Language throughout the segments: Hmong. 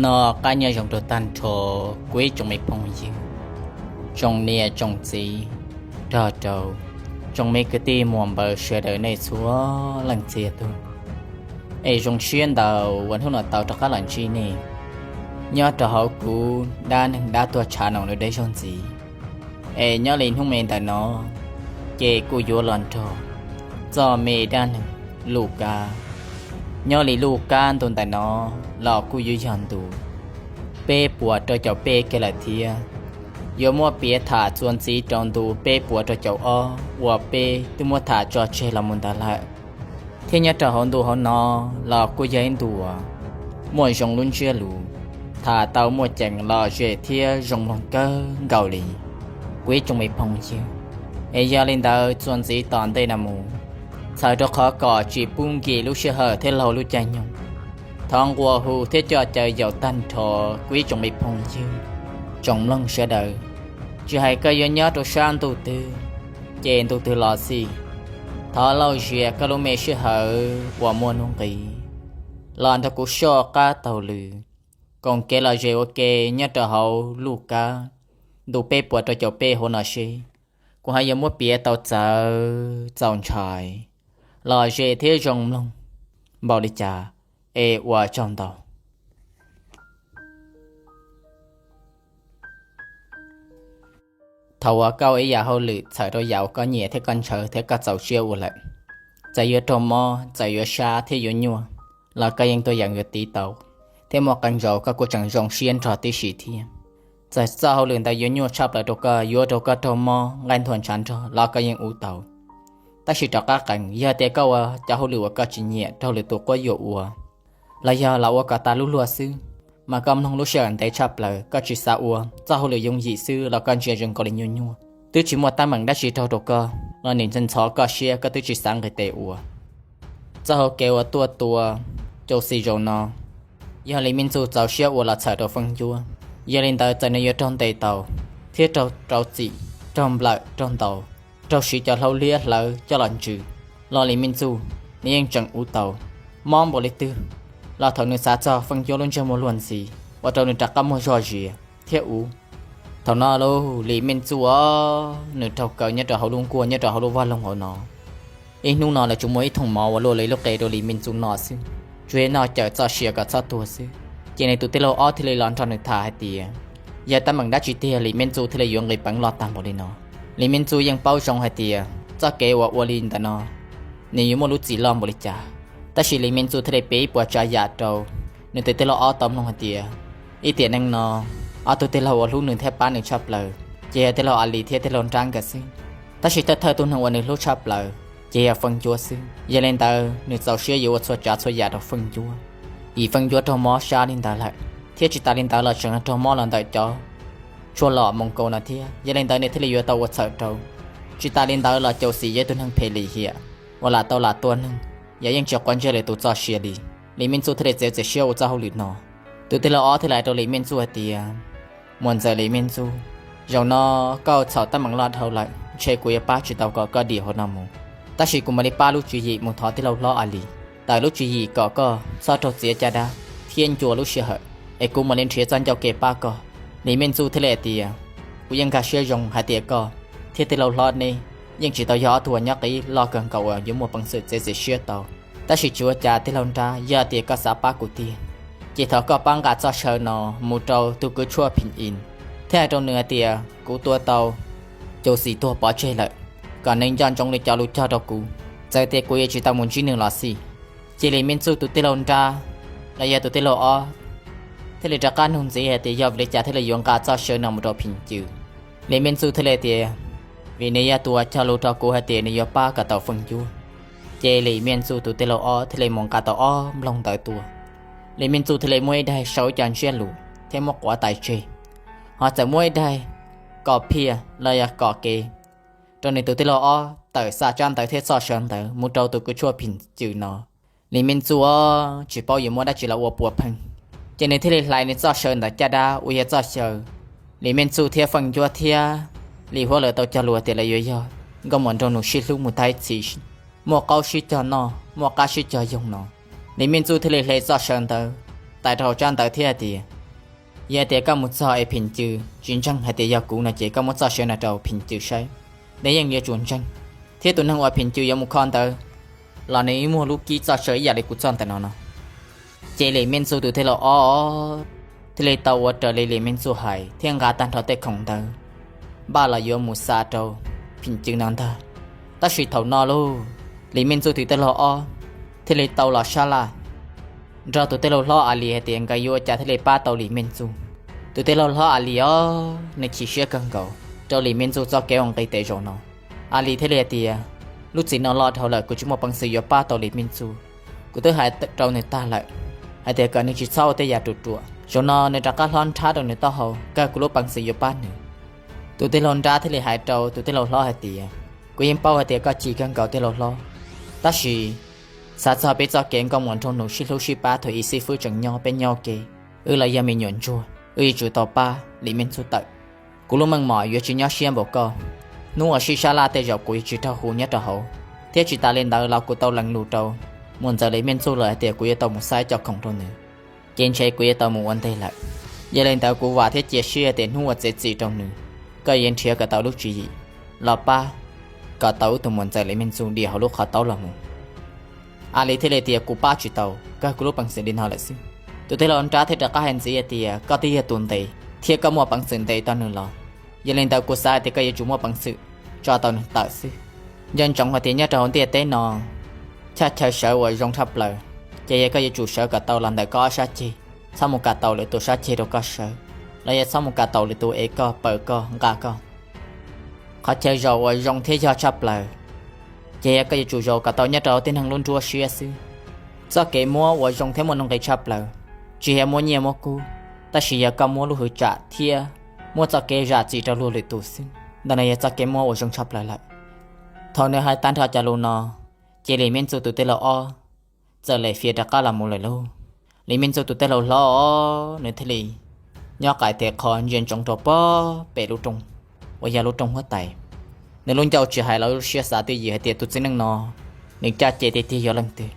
Noj qab nyob zoo rau tag nrho kuv ib tsoom me phooj ywg, tsoom niam tsoom txiv, nrog rau tsoom me kwv tij muam npawg sawv daws nej txhua leej txhia tus. Es zoo siab ntau uas hnub no tau rov qab los ntsib nej nyob rau hauv kuv dab neeg dab tuag tshav no lub deb zaug ntxiv. Es nyob li hnub me ntawm no ces kuj yuav los nrog txoj me dab neeg Luj Kab. Nyob li Luj Kab ntu ntawm no los kuj yuav yog ntu peb puas rau caum peb kiag lawm thiab. Yuav muab piav tham txuas ntxiv rau ntu peb puas rau caum ob uas peb twb muab tham tso tseg los mus ntawd lawm. Thiab nyob rau hauv ntu hauv no los kuj yog ib ntu uas muaj zoo lub ntsiab lus, tham tau muaj ceem lom zem thiab zoo mloog kawg nkaus li kuv ib tsoom me phooj ywg. Es yog li ntawd txuas ntxiv tom ntej no mus, txhawm rau qhov kom tsis pub nkim lub sij hawm thiab laug lub caij nyoog, thov nqua hu thiab coj caw yaum tag nrho kuv ib tsoom me phooj ywg, tsoom mloog sawv daws, tsis hais koj yuav nyob rau sab ntuj twg, ces ntu twg los xij, thov lauj zias koj lub me sij hawm uas muaj nuj nqis los nrog kuv soj qab taug lw koom kev lom zem ua ke nyob rau hauv Luj Kab ntu peb puas rau caum peb hauv no seb kuv ho yuav muab piav tau txawv txaus ntshai, lom zem thiab zoo mloog npaum li cas. Es ua tsaug ntau. Thaum uas koj ua ib yam hauj lwm txhawm rau yam uas koj nyiam thiab koj ntshaw thiab koj txaus siab ua lawm, txawm yuav raug mob, txawm yuav sab thiab yuav nyuaj, los koj yeej tuaj yeem yuav tiv tau, thiab muaj qee zaus koj kuj tseem zoo siab nrog tib si thiab. Txawm txoj hauj lwm ntawd yuav nyuaj tshaj plaws rau koj, yuav ua rau koj raug mob nqaij ntuag ntshav nrog los koj yeej ua tau. Tab sis rov qab qees, yog tias koj ua cov hauj lwm uas koj tsis nyiam raug lwm tus quab yuam ua, los yog los ua kom tas lub luag xwb, mas koj mloog lub sij hawm ntev tshaj plaws koj tsis xav ua, txoj hauj lwm yooj yim xwb los koj ntsia zoo nkaus li nyuaj nyuaj, twb tsis muaj teeb meem dab tsi raug rau koj los nim ntxhov koj siab koj twb tsis xav nqis tes ua. Txoj hauv kev uas tuaj tua Cau Xis zaum no, yog Lis Mej Ntxuj txaus siab ua los txhawm rau Feej Ncuab. Yog li ntawd txawm nws yuav raug ntes tau, thiab raug rau txim, raug nplawm raug ntaus, raug siv cov hlaub liab hlawv coj los ntsws, los Lis Mej Ntxuj nws yeej tseem ua tau. Mob npaum li twg los thaum nws xav txog Feej Ncuab lub ntsej muag luag ntxhi, ua rau nws rov qab muaj zog zias thiab ua. Thaum no lauj, Lis Mej Ntxuj os, nws raug kaw nyob rau hauv lub nkuaj nyob rau hauv lub vaj loog hauv no. Ib hnub no lawv tsuas muaj ib thooj mov uas luaj li lub qe rau Lis Mej Ntxuj noj xwb, tsuas yog noj cawm txoj sia kom txhob tuag xwb. Ces nws tus tij laug ob thiaj li los nrog nws tham hais tias, yog teeb meem dab tsi tiag Lis Mej Ntxuj thiaj li yuav nqis peev loj tag npaum li no. Lis Mej Ntxuj yeej paub zoo hais tias txoj kev uas ua li ntawm no nws yuav muaj lub txim loj npaum li cas, tab sis Lis Mej Ntxuj thiaj li piav ib puas tsav yam rau nws tus tij laug ob tau mloog hais tias, ib tiam neej no ob tug tij laug uas hlub nws thiab pab nws tshaj plaws ces yog tij laug A Lis thiab tij laug Nrab nkawd xwb, tab sis thawj thawj tus neeg uas nws hlub tshaj plaws ces yog Feej Ncuab xwb. Yog li ntawd nws txaus siab yuav ua txhua tsav txhua yam rau Feej Ncuab, vim Feej Ncuab raug mob sab li ntawd lawm, thiab tsis tas li ntawd los tseem raug mob los ntawm cov tshuaj lom Moos Kaus no thiab. Yog li ntawd nws thiaj li yuav tau ua txhawm rau. Tsis tas li ntawd los Cau Xis yog ib tug neeg phem lim hiam uas lam tau lam tua neeg, yog yeej tsis quav ntsej lwm tus txoj sia li. Lis Mej Ntxuj thiaj li txiav txim siab ua txoj hauj lwm no. Tus tij laug ob thiaj li hais rau Lis Mej Ntxuj hais tias, muam ntxawm Lis Mej Ntxuj, zaum no koj txhaum teeb meem loj dhau lawm, ntshe kuv yuav pab tsis tau kom koj dim hauv no mus, tab sis kuv mam li pab lub tswv yim mus thov tij laug hlob A Lis, tawm lub tswv yim kom koj txhob raug txiav caj dab thiab ncua lub sij hawm, es kuv mam li nrhiav txoj ncauj ke pab koj. Lis Mej Ntxuj thiaj li hais tias, kuv yeej nkag siab zoo hais tias koj thiab tij laug hlob neb yeej tsis tau yog ob tug uas nyob qib loj kawg nkaus uas yuav muaj peev xwm txiav txim siab tau. Tab sis tsis ua cas tij laug Nrab, yog tias koj xav pab kuv tiag, ces thov koj pab nqa txoj saw no mus rau tus kwv tshuaj Phim Is, thiab hais rau nws hais tias kuv tua tau Cau Xis tuag pov tseg lawm, kom nws nco ntsoov li cov lus cog rau kuv, txawm tias kuv yuav tsis tau mus ntsib nws los xij. Ces Lis Mej Ntxuj tus tij laug Nrab los yog tus tij laug ob thiaj li rov qab nug ntxiv hais tias yog vim li cas thiaj li yuav nqa txoj saw no mus rau Phim Cws. Lis Mej Ntxuj thiaj li tias, vim nws yog tus uas cog lus rau kuv hais tias nws yuav pab kom tau Feej Ncuab. Ces Lis Mej Ntxuj tus tij laug ob thiaj li mus nqa tau ob nploog ntawd tuaj. Lis Mej Ntxuj thiaj li muab ib daig sau ib co ntsiab lus thiab muab quav tais tseg, ho txawm muab ib daig kom phiaj los yog kom kev rau nws tus tij laug ob tawm xa tsab ntawv thiab txoj saw ntawd mus rau tus kwv tshuaj Phim Cws no. Lis Mej Ntxuj ob tsis paub yuav muab dab tsi los ua puav pheej, ces nws thiaj li hlais nws txoj saw ntawd caj dab uas yog txoj xyaw Lis Mej Ntxuj thiab Feej Ncuab thiab Lis Huab lawv tau cog lus tias lawv yuav yog nkauj muam nraug nus sib hlub mus tag ib txhis, muaj qaub sib cog noj muaj qab sib cog yoog no. Lis Mej Ntxuj thiaj li hle txoj saw ntawd tais rau hauv tsab ntawv thiab hais tias, yog tias koj mus txog es phim ncws tsis ntseeg hais tias yog kuv no ces koj muab txoj saw no rau phim ncws saib, nws yeej yuav tsum ntseeg. Thiab tus neeg uas phim ncws yuav mus kho ntawd los nws yeej muaj lub kib txoj saw ib yam li kuv txoj ntawm no no. Ces Lis Mej Txuj tus tij laug ob thiaj li tau ua raws li Lis Mej Txuj hais thiab nqa tag nrho tej khoom ntawd npaj los yuav mus xa rau phim ncws no ntag. Tab sis thaum no lauj, Lis Mej Txuj tus tij laug ob thiaj li tau los sab laj nrog tus tij laug hlob A Lis hais tias nkawd yuav ua cas thiaj li pab tau Lis Mej Txuj. Tus tij laug hlob A Lis os, nws chim siab kawg nkaus rau Lis Mej Txuj txoj kev ua nqi tes zaum no. A Lis thiaj li hais tias, lub txiv no loj dhau lawm, kuv tsis muaj peev xwm yuav pab tau Lis Mej Txuj. Kuv twb hais rau nws tag lawm hais tias kom nws tsis txhob ua tej yam ruam ruam, zaum no nws rov qab hlob nrhab rau nws taub hau, kawg kuv lub peev xwm yuav pab nws. Tus tij laug nrab thiaj li hais rau tus tij laug hlob hais tias, kuv yeej paub hais tias koj chim kawg nkaus tij laug hlob, tab sis xav txog peb txoj kev nkauj muam nraug nus sib hlub sib pab thaum ub xib fwb tseem nyob peb nyob ua ke, wb los yog me nyuam ntsuag, wb yuav tsum tau pab Lis Mej Txuj tawm. Kuv lub meej mom yuav tsis nyob siab npaum koj. Hnub uas sib sab laj tej zaum kuv yuav tsis raug hu nyob rau hauv, thiab tsis tas li ntawd los kuv tau lees lus rau Muam Ntxawm Lis Mej Txuj lawm hais tias kuv yuav tau mus xa cov khoom rau nws, ces ntshe kuv yuav tau mus ua ntej lawm. Yog li ntawd kuv vam thiab cia siab tias hnub uas txiav txim rau nws, koj yuav nrhiav kom tau lub tswv yim los pab kom tau wb tus Muam Ntxawm Lis Mej Txuj dim hauv lub qhov taub los mus. A Lis thiaj li tias, kuv pab tsis tau, kawg kuv lub peev xwm li no lawm xwb. Tus tij laug nrab thiaj rov qab hais ntxiv hais tias, koj twb yog tus ntes thiab koj muaj peev xwm ntes tau nws los, yog li ntawd kuv xav hais tias koj yuav tsum muaj peev xwm tso tau nws tawm xwb. Nco ntsoov hais tias nyob rau hauv ntiaj teb no, chaw sawv uas zoo tshaj plaws, ces yog koj yuav tsum sawv kom tau los ntawm koj ob sab ceg, txhob mus kam taus lwm tus sab ceg rau koj sawv, los yog txhob mus kam taus lwm tus es koj paws koj nqa koj. Qhov chaw zaum uas zoo thiab yog tshaj plaws, ces yog koj yuav tsum zaum kom tau nyob rau tib neeg lub nruab siab xwb. Txoj kev muab uas zoo thiab muaj nuj nqis tshaj plaws, tsis yog muab nyiaj muab kub, tab sis yog koj muab lub hwv tsam thiab muab txoj kev zam txim rau luag lwm tus xwb. Ntawm no yog txoj kev muab uas zoo tshaj plaws lawm. Thaum nws hais tag nrho cov lus no, ces Lis Mej Txuj tus tij laug ob txawm lem fiav rov qab los mus lawm lauj. Lis Mej Txuj tus tij laug hlob nws thiaj li nyob qais tes qho ntsia ntsoov rau pog pem lub rooj uas yog lub rooj huab tais. Nws lub ncauj tsis hais los lub siab xav twj ywm hais tias tus txiv neej no nws caj ces tiag tiag yog leej twg,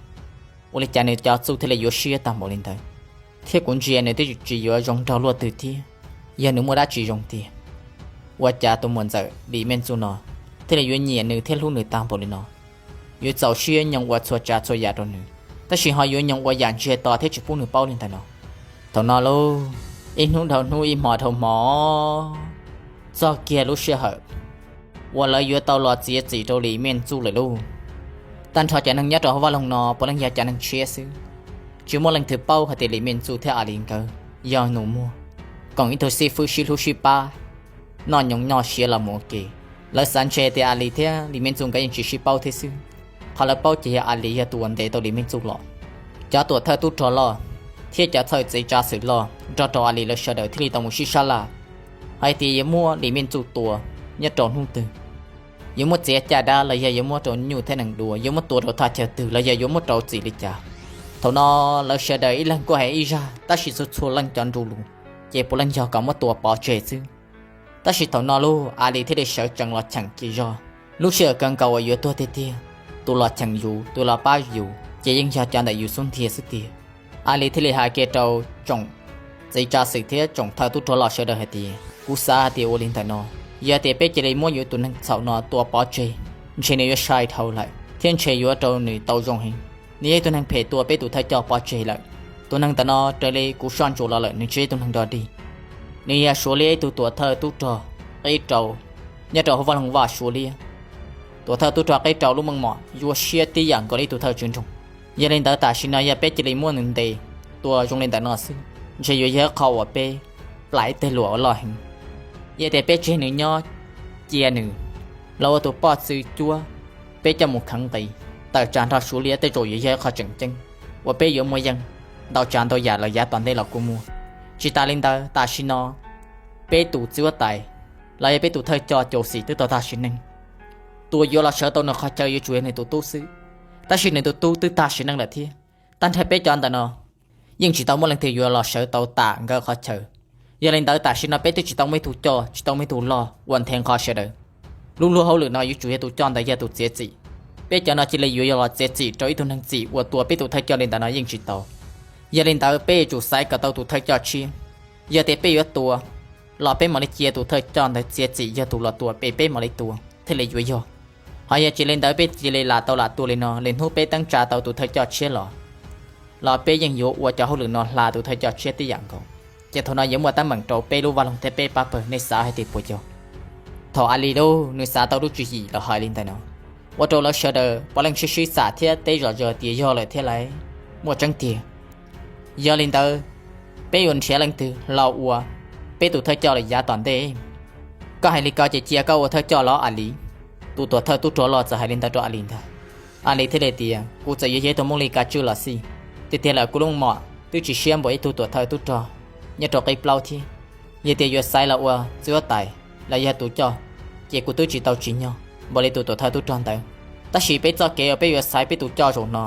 ua li cas nws cov txuj thiaj li yuav siab tag npaum li ntawd, thiab kuv ntsia nws twb tsis yuav zoo nraug luaj twg thiab, yog nws muaj dab tsi zoo tiag, ua cas tus Muam Ntxawm Lis Mej Txuj no thiaj li yuav nyiam nws thiab hlub nws tag npaum li no. Yuav txaus siab nyoog ua txhua tsav txhua yam rau nws, tab sis ho yuav nyoog ua yam ntsiag to thiab tsis pub nws paub li ntawm no. Thaum no lauj, ib hnub dhau hnub ib hmo dhau hmo, txog kiag lub sij hawm uas lawv yuav tau los txiav txim rau Lis Mej Txuj lawm lauj. Tag nrho cov neeg nyob rau hauv vaj loog no puav leej yog cov neeg tshiab xwb, tsis muaj leej twg paub hais tias Lis Mej Txuj thiab A Lis nkawd yog nus muag, koom ib tug xib fwb sib hlub sib pab, noj nyoos noj siav los mus ua ke. Lawv xav ntshe tias A Lis thiab Lis Mej Txuj nkawd yeej tsis sib paub thiab xwb, qhov lawv paub ces yog A Lis yog tus uas ntes tau Lis Mej Txuj los. Cov tuam thawj tub rog loj thiab cov thawj txiv tsav xwm loj nrog rau A Lis lawv sawv daws thiaj li tau mus sib sab laj hais tias yuav muab Lis Mej Txuj tua nyob rau hnub twg, yuav muab txiav caj dab los yog yuav muab rau nyuj thiab nees dua, yuav muab tua rau thaj chaw twg los yog yuav muab rau txim li cas. Thaum no lawv sawv daws ib leeg kuj hais ib zaj, tab sis txhua txhua leej cov nru lus ces puav leej yog kom muab tua pov tseg xwb. Tab sis thaum no lauj, A Lis thiaj li sawv tsees los cheem kev zog. Lub sij hawm kawg nkaus uas yuav tuag tiag tiag, tus los cheem yus, tus los pab yus ces yeej yog cov ntawm yus xub ntiag xwb tiag. A Lis thiaj li hais kiag rau tsoom txiv tsav xwm thiab tsoom thawj tub rog loj sawv daws hais tias, kuv xav hais tias ua li ntawm no, yog tias peb cia li muab yuav tus neeg txhaum no tua pov tseg, ntshe nws yuav sai dhau lawm thiab ntshe yuav rau nws tau zoo heev. Nws yog ib tug neeg phem tua peb tus thawj coj pov tseg lawm. Tus neeg ntawm no raws li kuv soj ntsuam los lawm nws tsis yog ib tug neeg dog dig. Nws yog Suav liab ib tug tuam thawj tub rog qib rau nyob rau hauv vaj loog vaj Suav liab. Tuam thawj tub rog qib rau lub meej mom yuav siab tib yam nkaus li ib tug thawj tswv nroog. Yog li ntawd tam sim no yog peb cia li muab nws ntes tua zoo li ntawm no xwb, ntshe yuav yog qhov uas peb plam ib teg luam uas loj heev. Yog tias peb tseg nws nyob cia nws los ua tus poj txwv cuab peb coj mus kheev nqis tawm tsam nrog Suav liab tej zaum yuav yog ib qho tseem ceeb uas peb yuav muaj yeej ntau tsav ntau yam los yav tom ntej los kuj muaj. Tsis tas li ntawd tam sim no peb tus txiv huab tais los yog peb tus thawj coj Cau Xis twb tau tag sim neej. Tus yuav los sawv tau nws qhov chaw yuav tsum yog nws tus tub xwb, tab sis nws tus tub twb tag sim neej lawm thiab. Tag nrho peb cov ntawm no yeej tsis tau muaj leej twg yuav los sawv tau tam nkawd qhov chaw. Yog li ntawd tam sim no peb twb tsis tau muaj ib tug coj, tsis tau muaj ib tug loj uas nthe nqho sawv daws. Lub luag hauj lwm no yuav tsum yog tus coj ntawd yog tus txiav txim. Peb cov no cia li yuav yog los txiav txim rau ib tug neeg txim uas tua peb tus thawj coj li ntawm no yeej tsis tau. Yog li ntawd peb yuav tsum xaiv kom tau tus thawj coj tshiab. Yog tias peb yuav tua los peb mam li cia tus thawj coj ntawd txiav txim yog tus los tua peb, peb mam li tua thiaj li yuav yog. Ho yog tsis li ntawd peb cia li lam tau lam tua li no, lwm hnub peb teeb tsa tau tus thawj coj tshiab los los peb yeej yuav ua cov hauj lwm no hla tus thawj coj tshiab tib yam nkaus. Ces thaum no yuav muaj teeb meem rau peb lub vaj loog thiab peb pab pawg, nej xav hais tias puas yog? Thaum Ali lub nws xav tau lub tswv yim los hais li ntawd no, ua rau lawv sawv daws puav leej sib sib xam thiab teb zom zaws tias yog lawm thiab lauj, muaj tseeb tiag. Yog li ntawd, peb yuav nrhiav leej twg los ua peb tus thawj coj lawm yav tom ntej? Koj hais li ko ces cia koj ua thawj coj los Ali. Tus tuam thawj tub rog loj txawm hais li ntawd rau Ali ntag. Ali thiaj li tias, kuv txawm yuav yog ib tug Hmoob Lis Kav Tswj los xij, tiag tiag lawm kuv lub mom twb tsis siab npaum ib tug tuam thawj tub rog nyob rau qib plaub thiab. Yog tias yuav xaiv los ua txiv huab tais los yog tus coj, ces kuv twb tsis tau tsim nyog npaum li tus tuam thawj tub rog ntawd. Tab sis peb txoj kev uas peb yuav xaiv peb tus coj zaum no,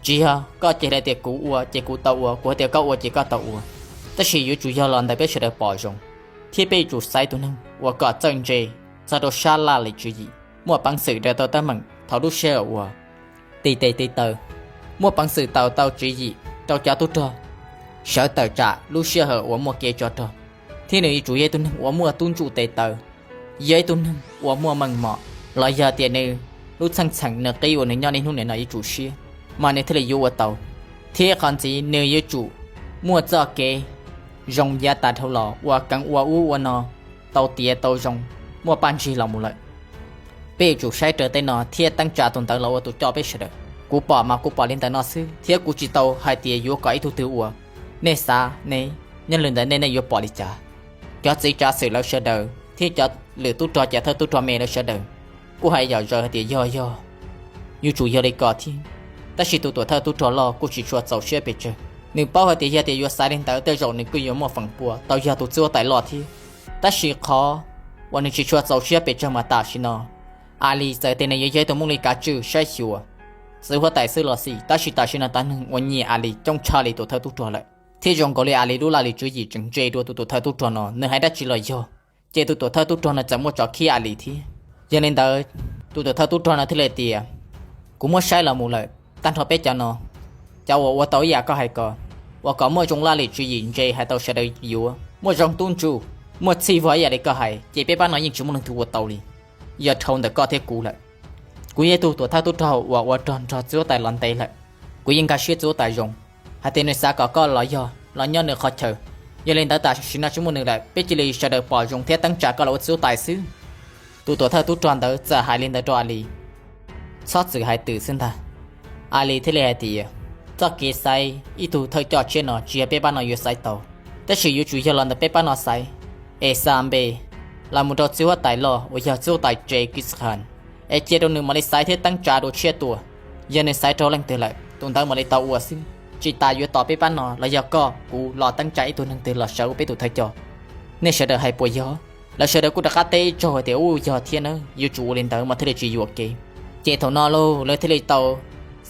tsis yog koj cia li tias kuv ua ces kuv tau ua, kuv hais tias koj ua ces koj tau ua. Tab sis yuav tsum yog los ntawm peb sawv daws pom zoo, thiab peb yuav tsum xaiv tus neeg uas kom txawj ntse txog rau sab laj lim tswv yim, muaj peev xwm raws tau teeb meem thaum lub sij hawm uas tiv tes tiv taw, muaj peev xwm tau tau tswv yim rau cov tub rog sawv tawm tsam lub sij hawm uas muaj kev tsov rog, thiab nws yuav tsum yog ib tug neeg uas muaj tub ntsuj tes taw, yog ib tug neeg uas muaj meej mom, los yog tias nws lub txheej txheem nws qib uas nws nyob niaj hnub nim no yuav tsum siab, mas nws thiaj li yuav ua tau. Thiab qhov ntxiv nws yuav tsum muaj txoj kev zoo yav tas dhau los uas keev ua ub ua no, tau tiav tau zoo, muaj paj ntsig los mus lawm. Peb yuav tsum saib raws tej no thiab teeb tsa tus ntawd los ua tus coj peb sawv daws. Kuv pom mas kuv pom li ntawm no xwb thiab kuv tsis tau hais tias yuav kom ib tug twg ua. Nej xav ne, nyob li ntawd nej, nej yuav pom li cas? Cov txiv tsav xwm lawv sawv daws thiab cov lwm tub rog, cov thawj tub rog me lawv sawv daws kuj hais yam zaws hais tias yog, yog, yuav tsum yog li ko thiab. Tab sis tus tuam thawj tub rog loj kuj tsis tshua txaus siab pes tsawg. Nws paub hais tias yog tias yuav xaiv li ntawd tej zaum nws kuj yuav muaj feem pua tau yog tus txiv huab tais loj thiab. Tab sis qhov uas nws tsis tshua txaus siab pes tsawg mas tam sim no Ali txawm tias nws yuav yog ib tug Hmoob Lis Kav Tswj saib xyuas txiv huab tais xwb los xij, tab sis tam sim no tus neeg uas nyiam Ali coob tshaj li tuam thawj tub rog lawm. Thiab zoo nkaus li Ali lub laj lim tswv yim tseem ntse dua tus tuam thawj tub rog no, nws hais dab tsi los yog, ces tus tuam thawj tub rog no txawm muaj tsov khib Ali thiab. Yog li ntawd, tus tuam thawj tub rog no thiaj li tias, kuv muab saib los mus lawm, tag nrho peb cov no, cov uas ua tau ib yam koj hais ko, uas kom muaj zoo laj lim tswv yim ntse hais tau sawv daws yuav, muaj zoo tub ntsuj, muaj txhij vog ib yam li koj hais, ces peb pab no yeej tsis muaj leej twg ua tau li. Yog dhau ntawm koj thiab kuv lawm. Kuv yog ib tug tuam thawj tub rog uas ua rog nrog txiv huab tais los ntev lawm. Kuv yeej nkag siab txiv huab tais zoo hais tias nws xav kom koj los yog los nyob nws qhov chaw. Yog li ntawd tam sim no tsis muaj nws lawm, peb cia li sawv daws pom zoo thiab teeb tsa koj los ua txiv huab tais xwb. Tus tuam thawj tub rog ntawd txawm hais li ntawd rau Ali, txhob txwm hais twm xwb ntag. Ali thiaj li hais tias, txoj kev xaiv ib tug thawj coj tshiab no tsis yog peb pab no yuav xaiv tau, tab sis yuav tsum yog los ntawm peb pab no xaiv, es xa npe los mus rau txiv huab tais loj uas yog txiv huab tais Tse Kis Khan, es cia rau nws mam li xaiv thiab teeb tsa dua tshiab tua. Yog nws xaiv raug leej twg lawm, tus ntawd mam li tau ua xwb, tsis tas yuav tos peb pab no los yog koj kuv los teeb tsa ib tug neeg twg los sawv ua peb tus thawj coj. Nej sawv daws hais puas yog? Lawv sawv daws kuj rov qab teb ib zaug hais tias, ub, yog thiab na, yuav tsum ua li ntawd mas thiaj li tsis yuam kev. Ces thaum no lauj, lawv thiaj li tau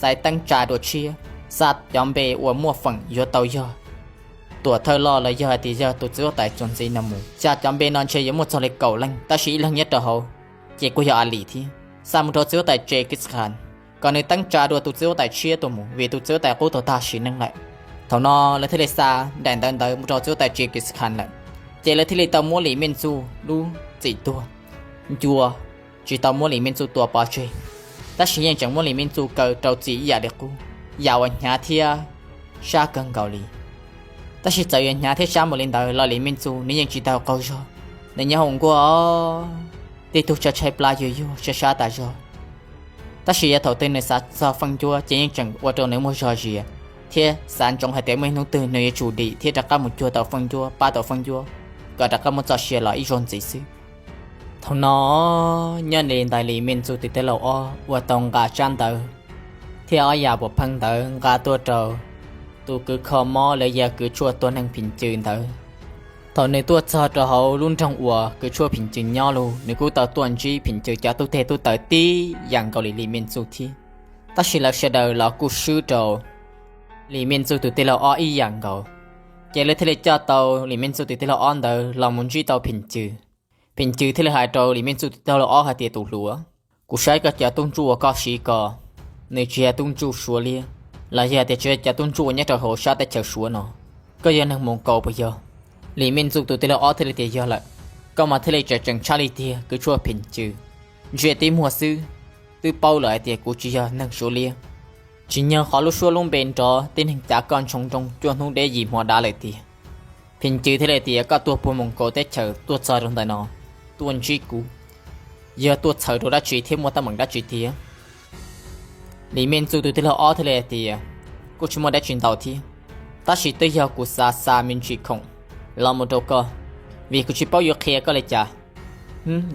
xaiv teeb tsa dua tshiab, xa cov npe uas muaj feem yuav tau yog tuam thawj loj los yog hais tias yog tus txiv huab tais txuas ntxiv no mus. Xa cov npe no ntshe yuav muaj txog li kaum leej, tab sis ib leeg nyob rau hauv ces kuj yog Ali thiab, xa mus rau txiv huab tais Tse Kis Khan, kom nws teeb tsa dua tus txiv huab tais tshiab tuaj mus, vim tus txiv huab tais qub tau tag sim neej lawm. Thaum no lawv thiaj li xa daim ntawv ntawd mus rau txiv huab tais Tse Kis Khan lawm, ces lawv thiaj li tau muab Lis Mej Txuj lub txim tuag ncua, tsis tau muab Lis Mej Txuj tua pov tseg, tab sis yeej tseem muab Lis Mej Txuj kaw rau txim ib yam li qub, yam uas hnyav thiab sab kawg nkaus li. Tab sis txawm yuav hnyav thiab sab npaum li ntawd los Lis Mej Txuj nws yeej tsis tau qaug zog, nws nyob hauv nkuaj, tib tug tshaib tshaib plab yuag yuag sab sab tas zog. Tab sis yog thaum twg nws xav txog Feej Ncuab ces yeej tseem ua rau nws muaj zog zias, thiab xav ntsoov hais tias muaj ib hnub twg nws yuav tsum dim thiab rov qab mus cuag tau Feej Ncuab, pab tau Feej Ncuab, kom rov qab muaj txoj sia los ib zaug ntxiv xwb. Thaum no, nyob li ntawd Lis Mej Txuj tus tij laug ob uas tau nqa tsab ntawv thiab ob yam puas pheej ntawd nqa tuaj rau tus kws kho mob los yog kws tshuaj tuag neeg Phim Cws ntawd. Thaum nws tuaj txog rau hauv lub nroog uas kws tshuaj Phim Cws nyob los nws kuj tau tuaj ntsib Phim Cws cov tub teg tub taws tib yam nkaus li Lis Mej Txuj thiab. Tab sis lawv sawv daws los kuj swb rau Lis Mej Txuj tus tij laug ob ib yam nkaus. Ces lawv thiaj li coj tau Lis Mej Txuj tus tij laug ob ntawd los mus ntsib tau Phim Cws. Phim Cws thiaj li hais rau Lis Mej Txuj tus tij laug ob hais tias, tus hluas, kuv saib koj cov tub ntsuj uas koj siv ko, nws tsis yog tub ntsuj Suav liab, los yog tias tsis yog cov tub ntsuj uas nyob rau hauv sab teb chaws Suav no, koj yog neeg Moos Kaus puas yog? Lis Mej Ntxuj tus tij laug ob thiaj li tias, yog lawm, koj mas thiaj li tseem tseem tshaj li tiag kwv tshuaj Phim Cws. Ntsia tib muag xwb, twb paub lawm hais tias kuv tsis yog neeg Suav liab. Tsim nyog qhov lub suab lub npe nrov tib neeg cav koj ntshoo nroo cuaj hnub deb yim hmo dav lawm tiag. Phim Cws thiaj li tias, koj tuaj puag Moos Kaus teb chaws tuaj txog rau ntawm no, tuaj ntsib kuv, yog tuaj txhawj rau dab tsi thiab muaj teeb meem dab tsi tiag? Lis Mej Ntxuj tus tij laug ob thiaj li hais tias, kuj tsis muaj dab tsi ntau thiab, tab sis twb yog kuv xav xa me ntsis khoom los mus rau koj, vim kuv tsis paub yuav qhia koj li cas.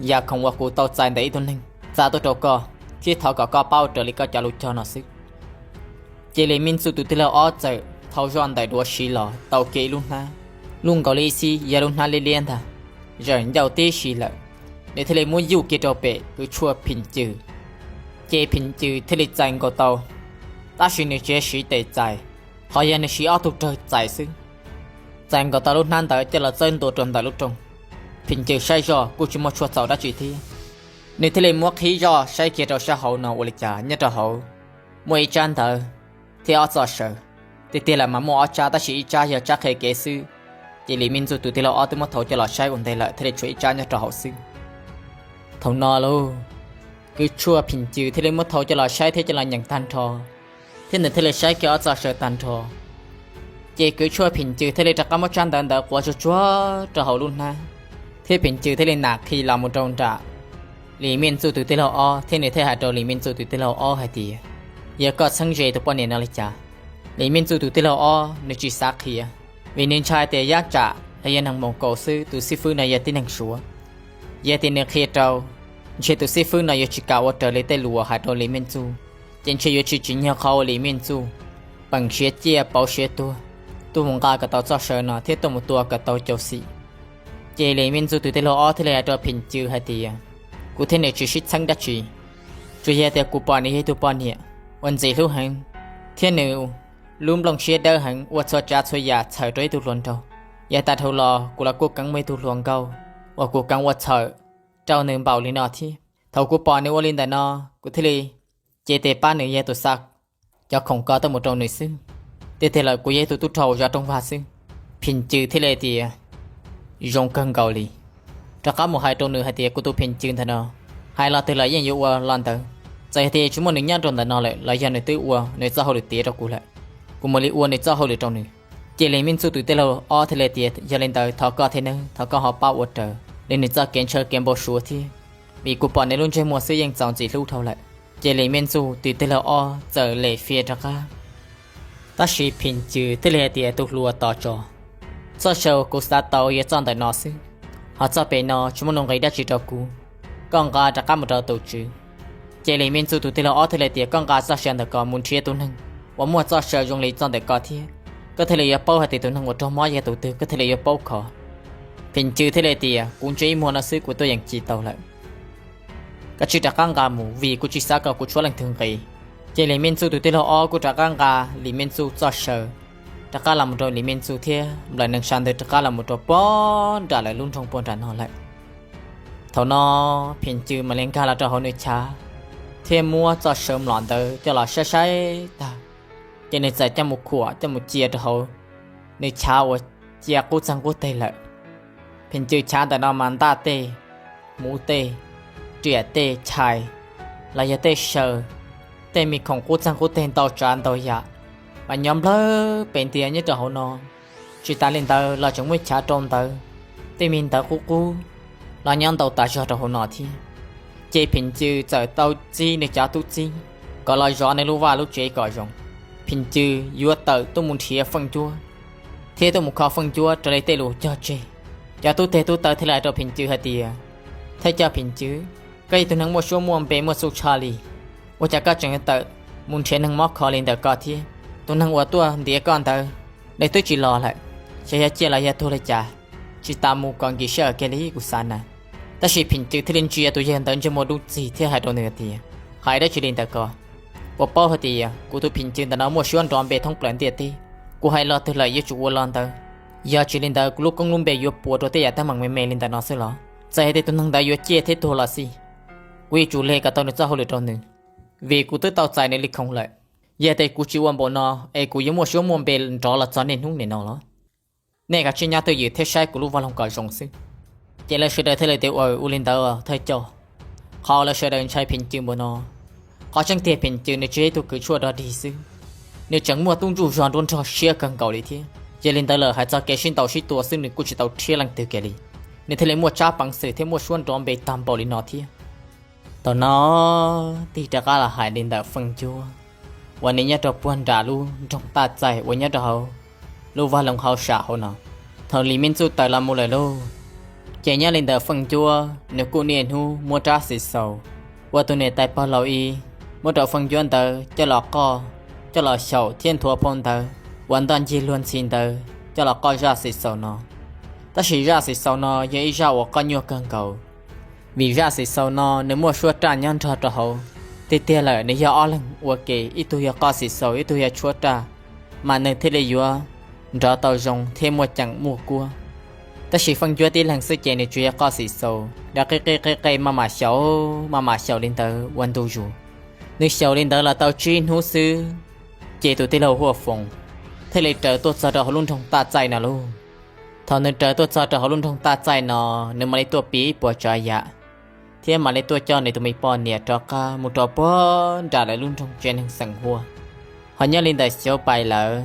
Yam khoom uas kuv tau txais ntawm ib tug neeg xa tuaj rau koj, thiab thov kom koj pab ua raws li koj cov lus cog no xwb. Ces Lis Mej Ntxuj tus tij laug ob txawm thau zoj ntawm duav siv los tau kiag ib lub hnab, luj nkaus li ib xib yog lub hnab liab liab ntag, zawm ncauj tib si lawm. Nws thiaj li muab yuj kiag rau pem kwv tshuaj Phim Cws, ces Phim Cws thiaj li txais nkaus tau, tab sis nws tsis yog siv tes txais, ho yog nws siv ob tug rawg txais xwb. Txais nkaus tau lub hnab ntawd coj los txawb ntua rau ntawm lub rooj, Phim Cws saib zoj kuj tsis muaj tshuaj txhaum dab tsi thiab. Nws thiaj li muab qhib zoj saib kiag rau sab hauv no ua li cas nyob rau hauv muaj ib tsab ntawv thiab ob txoj saw. Tiag tiag lawm mas muaj ob tsab tab sis ib tsab yog tsab qhia kev xwb. Ces Lis Mej Ntxuj tus tij laug ob twb muab thau coj los saib ua ntej lawm thiaj li tshuav ib tsab nyob rau hauv xwb. Thaum no lauj, kwv tshuaj Phim Cws thiaj li muab thau coj los saib thiab coj los nyeem tag nrho, thiab nws thiaj li saib kiag ob txoj saw tag nrho. Ces kwv tshuaj Phim Cws thiaj li rov qab muab tsab ntawv ntawd quav tsuag tsuag rau hauv lub hnab, thiab Phim Cws thiaj li nam qhi los mus rau nram Lis Mej Ntxuj tus tij laug ob, thiab nws thiaj hais rau Lis Mej Ntxuj tus tij laug ob hais tias, yog koj txheeb ze tus poj niam no li cas? Lis Mej Ntxuj tus tij laug ob nws tsis xav qhia, vim nws ntshai tias yab tsam los yog neeg Moos Kaus xwb, tus xib fwb no yog tib neeg Suav. Yog tias nws qhia rau, ntshe tus xib fwb no yuav tsis kam ua raws li tej lus uas hais rau Lis Mej Ntxuj, ces ntshe yuav tsis tsim nyog qhov uas Lis Mej Ntxuj peem siav ciaj pauv siav tuag tuaj mus nqa kom tau txoj saw no thiab tuaj mus tua kom tau cau xim. Ces Lis Mej Ntxuj tus tij laug ob thiaj li hais rau Phim Cws hais tias, kuv thiab nws tsis sib txheeb dab tsi, tsuas yog tias kuv pom nws yog ib tug poj niam uas ntxim hlub heev, thiab nws lub nplooj siab dawb heev ua txhua tsav txhua yam txhawm rau ib tug hluas nraug. Yav tas dhau los kuv los kuj keev muaj ib tug hluas nkauj uas kuv keev ua txhawm rau nws npaum li no thiab. Thaum kuv pom nws ua li ntawm no, kuv thiaj li cev tes pab nws yog tus xa cov khoom ko tuaj mus rau nws xwb. Tiag tiag lawm kuv yog ib tug tub rog uas zov rooj vag xwb. Phim Cws thiaj li tias, zoo kawg nkaus li. Rov qab mus hais rau nws hais tias, kuv tus Phim Cws ntawm no, hais lo twg los yeej yuav ua lo ntawd. Txawm yog tias tsis muaj nws nyob rau ntawm no lawm los yog nws twb ua nws txoj hauj lwm tiav rau kuv lawm, kuv mam li ua nws txoj hauj lwm rau nws. Ces Lis Mej Ntxuj tus tij laug ob thiaj li tias, yog li ntawd thov koj thiab nawb, thov koj ho pab ua raws li nws txoj kev ntshaw kev npau suav thiab, vim kuv pom nws lub ntsej muag xwb yeej txaus ntxim hlub dhau lawm. Ces Lis Mej Ntxuj tus tij laug ob txawm lem fias rov qab. Tab sis Phim Cws thiaj li hais tias, tus hluas tos tso, txoj saw kuv xav tau yog txoj ntawm no xwb, ho txoj pem no tsis muaj nuj nqis dab tsi rau kuv, koj nqa rov qab mus rau tus tswv. Ces Lis Mej Ntxuj tus tij laug ob thiaj li tias, koj nqa txoj saw ntawm ko mus nrhiav tus neeg uas muaj txoj saw zoo li txoj ntawm ko thiab, koj thiaj li yuav paub hais tias tus neeg uas raug mob yog tus twg, koj thiaj li yuav paub khov. Phim Cws thiaj li tias, kuv ntsia ib muag no xwb kuv tuaj yeem ci tau lawm. Koj tsij rov qab nqa mus vim kuv tsis xav kom kuv tshuav leej twg nqis. Ces Lis Mej Ntxuj tus tij laug ob kuj rov qab nqa Lis Mej Ntxuj txoj saw rov qab los mus rau Lis Mej Ntxuj thiab nplawm nees sa ntawd rov qab los mus rau puag nram lawv lub nroog puag nram no lawm. Thaum no Phim Cws mam li nkag los rau hauv nws chav thiab muab txoj saw mlom ntawd coj los saib saib tag, ces nws txawm coj mus khuam coj mus cia rau hauv nws chav uas cia qub txeeg qub teg lawm. Phim Cws chav ntawm no mas ntaj tej, hmuv tej, riam tej, chais, los yog tej saw, tej me khoom qub txeeg qub teg ntau tsav ntau yam mas nyob nplawg pes ntiag nyob rau hauv no. Tsis tas li ntawd los tseem muaj chav rau ntawv, tej me ntawv qub qub los nyob ntau tas zog rau hauv no thiab. Ces Phim Cws txawm tau txib nws cov tub txib kom los zov nws lub vaj lub tsev kom zoo. Phim Cws yuav tawm tuaj mus nrhiav feej ncuab thiab tuaj mus kho feej ncuab raws li tej lus cog tseg. Cov tub teg tub taw thiaj li hais rau Phim Cws hais tias, thawj coj Phim Cws, koj yog tus neeg muaj suab muaj npe muaj txuj tshaj li, ua cas koj tseem yuav tawm mus nrhiav neeg mob kho li ntawm ko thiab? Tus neeg uas tuaj ntiav koj ntawd, nws twb tsis los lawm, xyov yog ciaj los yog tuag li cas, tsis tas mus kom nkim sij hawm kiag li kuv xav na. Tab sis Phim Cws thiaj li ntsia tus yawg ntawd ntsej muag dub txig thiab hais rau nws hais tias, hais dab tsi li ntawm ko? Puas paub hais tias kuv tus Phim Cws ntawm no muaj suab nrov npe thoob plaws ntiaj teb? Kuv hais lo twg lawm yuav tsum ua lo ntawd, yog tsis li ntawd kuv lub koob lub npe yuav puas rau tej yam teeb meem me me li ntawm no xwb los? Txawm hais tias tus neeg ntawd yuav ciaj thiab tuag los xij, kuv yuav tsum leg kom tau nws txoj hauj lwm rau nws, vim kuv twb tau txais nws li khoom lawm. Yog tias kuv tsis ua npaum no es kuv yuav muaj suab muaj npe nrov los txog niaj hnub nim no los? Nej kav tsij nyob twj ywm thiab saib kuv lub vaj loog kom zoo xwb. Ces lawv sawv daws thiaj li tias, Ua, ua li ntawd thawj coj. Qhov lawv sawv daws ntshai Pheej Cws npaum no, qhov tseeb tiag Pheej Cws nws tsis yog ib tug kws tshuaj dog dig xwb, nws tseem muaj tub ntsuj zog nruab nrog siab kawg nkaus li thiab. Yog li ntawd lawm hais txog kev sib ntaus sib tua xwb nws kuj tsis tau rhiab leej twg kiag li, nws thiaj li muaj tsab peev xwm thiab muaj suab nrov npe tag npaum li no thiab. Thaum no tig rov qab los hais li ntawm Feej Ncuab uas nws nyob rau puag nram lub nroog Taj Txaij uas nyob rau hauv lub vaj loog hauj sam hauv no. Thaum Lis Me Ntxuj tawm los mus lawm lauj, ces nyob li ntawm Feej Ncuab nws kuj niaj hnub muab rab xis xaus uas tus niam tais pog laus ib muab rau Feej Ncuab ntawd coj los qoj, coj los xyaum thiab nthuav phau ntawv uas ntoj ncig luag ntxhi ntawd coj los qoj zaj xis xaus no. Tab sis zaj xis xaus no yog ib zaj uas qoj nyuaj kawg nkaus, vim zaj xis xaus no nws muaj suab raj nyob nrog rau hauv. Tiag tiag lawm nws yog ob leeg ua ke, ib tug yog qoj xis xaus ib tug yog tshuab raj, mas nws thiaj li yuav nrov tau zoo thiab muaj ceem muaj kuab. Tab sis Feej Ncuab tib leeg xwb ces nws tsuas yog qoj xis xaus, nrov qij qij qij qij maj mam xyaum maj mam xyaum li ntawd ua ntu zus. Nws xyaum li ntawd los tau tsib hnub xwb, ces tus tij laug Huaj Foom thiaj li raws tuaj txog rau hauv lub nroog Taj Txaij no lauj. Thaum nws raws tuaj txog rau hauv lub nroog Taj Txaij no, nws mam li tuaj piav ib puas tsav yam thiab mam li tuaj coj nws tus me poj niam rov qab mus rau puag nram lawv lub nroog tsev neeg xeem Huaj. Ho nyob li ntawm Xyauv Pais lawm,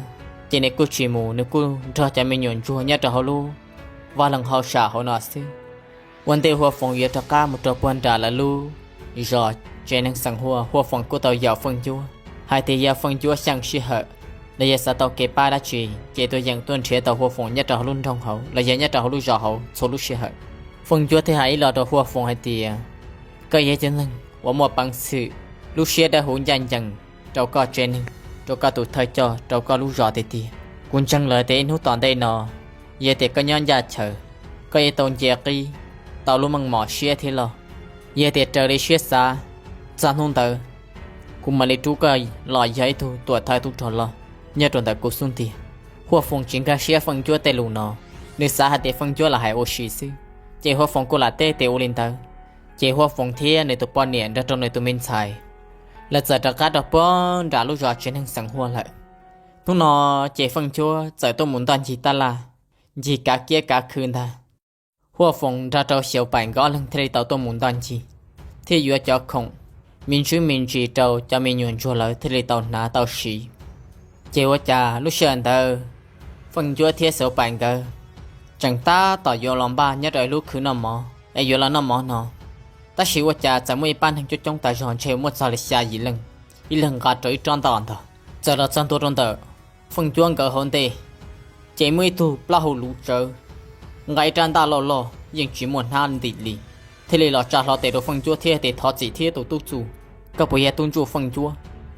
ces nws kuj tsis mus, nws kuj nrog cov me nyuam ntsuag nyob rau hauv lub vaj loog hauj sam hauv no xwb. Ua ntej Huaj Foom yuav rov qab mus rau puag nram lawv lub zos tsev neeg xeem Huaj, Huaj Foom kuj tau yaum Feej Ncuab hais tias yog Feej Ncuab xyeej sij hawm los yog xav tau kev pab dab tsi ces tuaj yeem tuaj nrhiav tau Huaj Foom nyob rau hauv lub nroog hauv los yog nyob rau hauv lub zos hauv txhua lub sij hawm. Feej Ncuab thiaj hais ib los rau Huaj Foom hais tias, Koj yog ib tug neeg uas muaj peev xwm, lub siab dawb huv ncaj ncees rau koj tsev neeg, rau koj tus thawj coj, rau koj lub zos tiag tiag. Kuv ntseeg lawm tias ib hnub tom ntej no, yog tias koj nyob ncaj chaw, koj yuav tau nce qib, tau lub meej mom siab thiab loj. Yog tias raws li siab xav, txog hnub ntawd kuv mam li rub koj los yog ib tug tuam thawj tub rog loj nyob rau ntawm kuv xub ntiag. Huaj Foom tsis nkag siab Feej Ncuab tej lus no, nws xav hais tias Feej Ncuab lam hais ua si xwb, ces Huaj Foom kuj lam teb tias ua li ntawd. Ces Huaj Foom thiab nws tus poj niam nrog rau nws tus me ntxhais, lawv txawm rov qab rau puag nram lub zos tsev neeg xeem Huaj lawm. Hnub no ces Feej Ncuab txawm tuaj mus ntoj ncig tab laj, ncig kav kiab kav khw ntag. Huaj Foom nrog rau Xyauv Pais nkawd ob leeg thiaj li tau tuaj mus ntoj ncig, thiab yuav cov khoom me ntsis me ntsis rau cov me nyuam ntsuag lawv thiaj li tau hnav tau siv. Ces ua cas lub sij hawm ntawd Feej Ncuab thiab Xyauv Pais nkawd tseem tab tom yuav los npaj nyob rau ib lub khw noj mov es yuav los noj mov no, tab sis ua cas txawm muaj ib pab neeg coob coob tas zog ntshe muaj txog li xya yim leej, ib leeg nqa rau ib rab ntaj ntog, txawm los txog ntua rau ntawm Feej Ncuab nkawd hauv ntej, ces muaj ib tug plaub hau luv tsawv, nqa ib rab ntaj loj loj yeej tsis muaj hnab ntim li, thiaj li los tsa hlo tes rau Feej Ncuab thiab tias, Thov txim thiab tus tub txuj, koj puas yog tub ntsuj Feej Ncuab?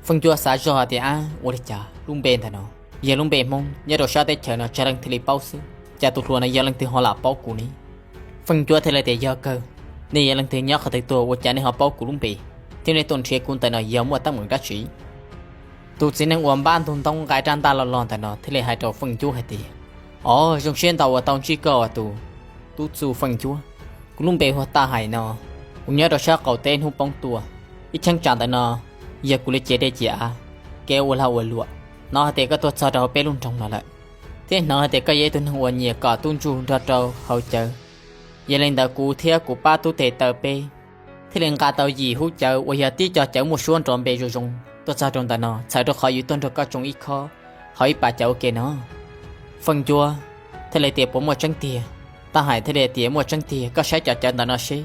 Feej Ncuab xav zog hais tias, Ab, ua li cas lub npe ntawm no yog lub npe Hmoob nyob rau sab teb chaws no tsawg leej thiaj li paub xwb, cas tus hluas no yog leej twg ho lam paub kuv ne? Feej Ncuab thiaj li tias, Yog kawg, nej yog leej twg nyob qhov twg tuaj ua cas nej ho paub kuv lub npe thiab nej tuaj nrhiav kuv ntawm no yog muaj teeb meem dab tsi? Tus txiv neej uas npab ntug ntoo nqa rab ntaj loj loj ntawm no thiaj li hais rau Feej Ncuab hais tias, Os, zoo siab ntau uas tau ntsib koj tus tub txuj Feej Ncuab. Kuv lub npe hu ua Taj Hais no, kuv nyob rau sab qaum teb hnub poob tuaj. Ib cheeb tsam ntawm no yog kuv li ces dej ciam av, kev ua lag ua luam. Hnov hais tias koj tuaj txog rau hauv peb lub nroog no lawm, thiab hnov hais tias koj yog ib tug neeg uas nyiam kom tub ntsuj nrog rau haus cawv. Yog li ntawd kuv thiab kuv pab tub tes taw peb thiaj li nqa tau yim hub cawv uas yog tib co cawv muaj suab nrov npe zoo zoo tuaj txog rau ntawm no, txhawm rau qhov yuav tuaj nrog koj tsoo ib khob hauv ib pas cawv ua ke no. Feej Ncuab thiaj li tias, Puas muaj tseeb tiag? Taj Hais thiaj li tias, Muaj tseeb tiag, koj saib cov cawv ntawm no seb.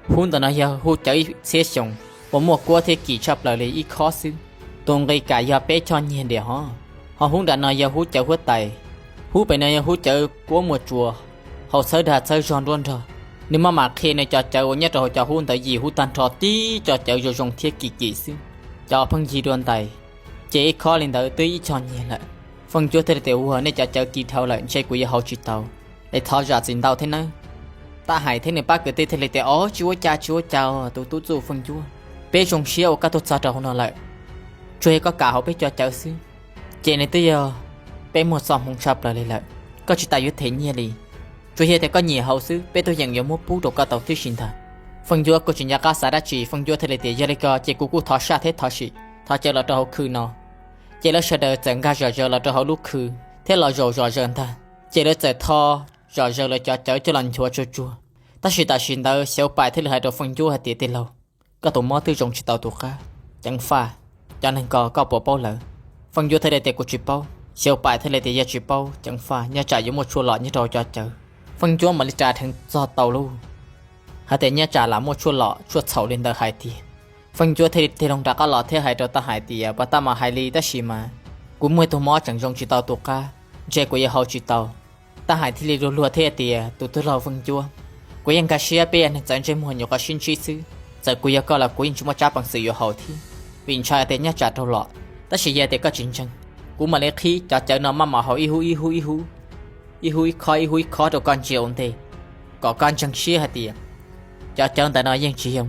Hub ntawm no yog hub cawv ib txhiab xyoo uas muaj kuab thiab kim tshaj plaws li ib khob xwb, tus nqi kam yog peb choj nyiag ntiag hov. Ho hub nram no yog hub cawv huab tais, hub pem no yog hub cawv kuab muaj tsua, hau txhawb dag txhawb zog nruab nrog. Nws maj mam qhia nws cov cawv uas nyob rau hauv cov hub ntawd yim hub tag nrho tib co cawv zoo zoo thiab kim kim xwb. Cov pheej yig dua ntais, ces ib khob li ntawd twb ib choj nyiag lawm. Feej Ncuab thiaj li tias, Ua, nej cov cawv kim dhau lawm ntshe kuv yuav hau tsis tau, es thov zam txim ntau thiab nawb. Taj Hais thiab nws pab kwv tij thiaj li tias, Os, tsis ua cas tsis ua cas os tus tub txuj Feej Ncuab, peb zoo siab uas koj tuaj txog rau hauv no lawm. Tsuas yog koj kam hauv peb co cawv xwb, ces nws twb yog peb muag txoj hmoov tshaj plaws li lawm. Koj tsis tas yuav them nyiaj li, tsuas yog tias koj nyiam hauv xwb peb tuaj yeem yuav muab pub rau koj tau tib si ntag. Feej Ncuab kuj tsis nco qab xav dab tsi, Feej Ncuab thiaj li tias, Yog li ko ces kuv kuj thov saj thiab thov sim, thov cawv los rau hauv khw no. Ces lawv sawv daws txawm nkag zom zaws los rau hauv lub khw thiab los zaum zom zaws ntag. Ces lawv txawm tho zom zaws lawv cov cawv coj los nchuav tsuag tsuag. Tab sis tam sim ntawd Xyauv Pais thiaj li hais rau Feej Ncuab hais tias, Tij laug, koj tus mob twb zoo tsis tau tus qab, ceev faj, cov neeg ko koj puas paub lawv? Feej Ncuab thiaj li tias, Kuv tsis paub. Xyauv Pais thiaj li tias, Yog tsis paub, ceev faj nyob tsam yuav muaj tshuaj lom nyob rau hauv cov cawv. Feej Ncuab mam li ras dheev txog tau lauj, hais tias, Nyob tsam lam muaj tshuaj lom tshuaj txhaum li ntawd hais tiag. Feej Ncuab thiaj li tig loo rov qab los thiab hais rau Taj Hais tias, Puas tab mas hais li tab sis mas kuv muaj ib tug mob tseem zoo tsis tau tus qab, ntshe kuv yuav haus tsis tau. Taj Hais thiaj li luag luag thiab tias, Tus tij laug Feej Ncuab, kuv yeej nkag siab peb yog neeg txawv ntsej muag nyuam qhuav sib ntsib xwb, txawm kuv yog koj los kuv yeej tsis muaj tsab peev xwm yuav haus thiab, vim ntshai tias nyob tsam raug lom. Tab sis yog tias koj tsis ntseeg, kuv mam li qhib cov cawv no maj mam haus ib hub ib hub ib hub, ib hub ib khob ib hub ib khob rau koj ntsia ua ntej, kom koj ntseeg siab hais tias cov cawv ntawm no yeej tsis yog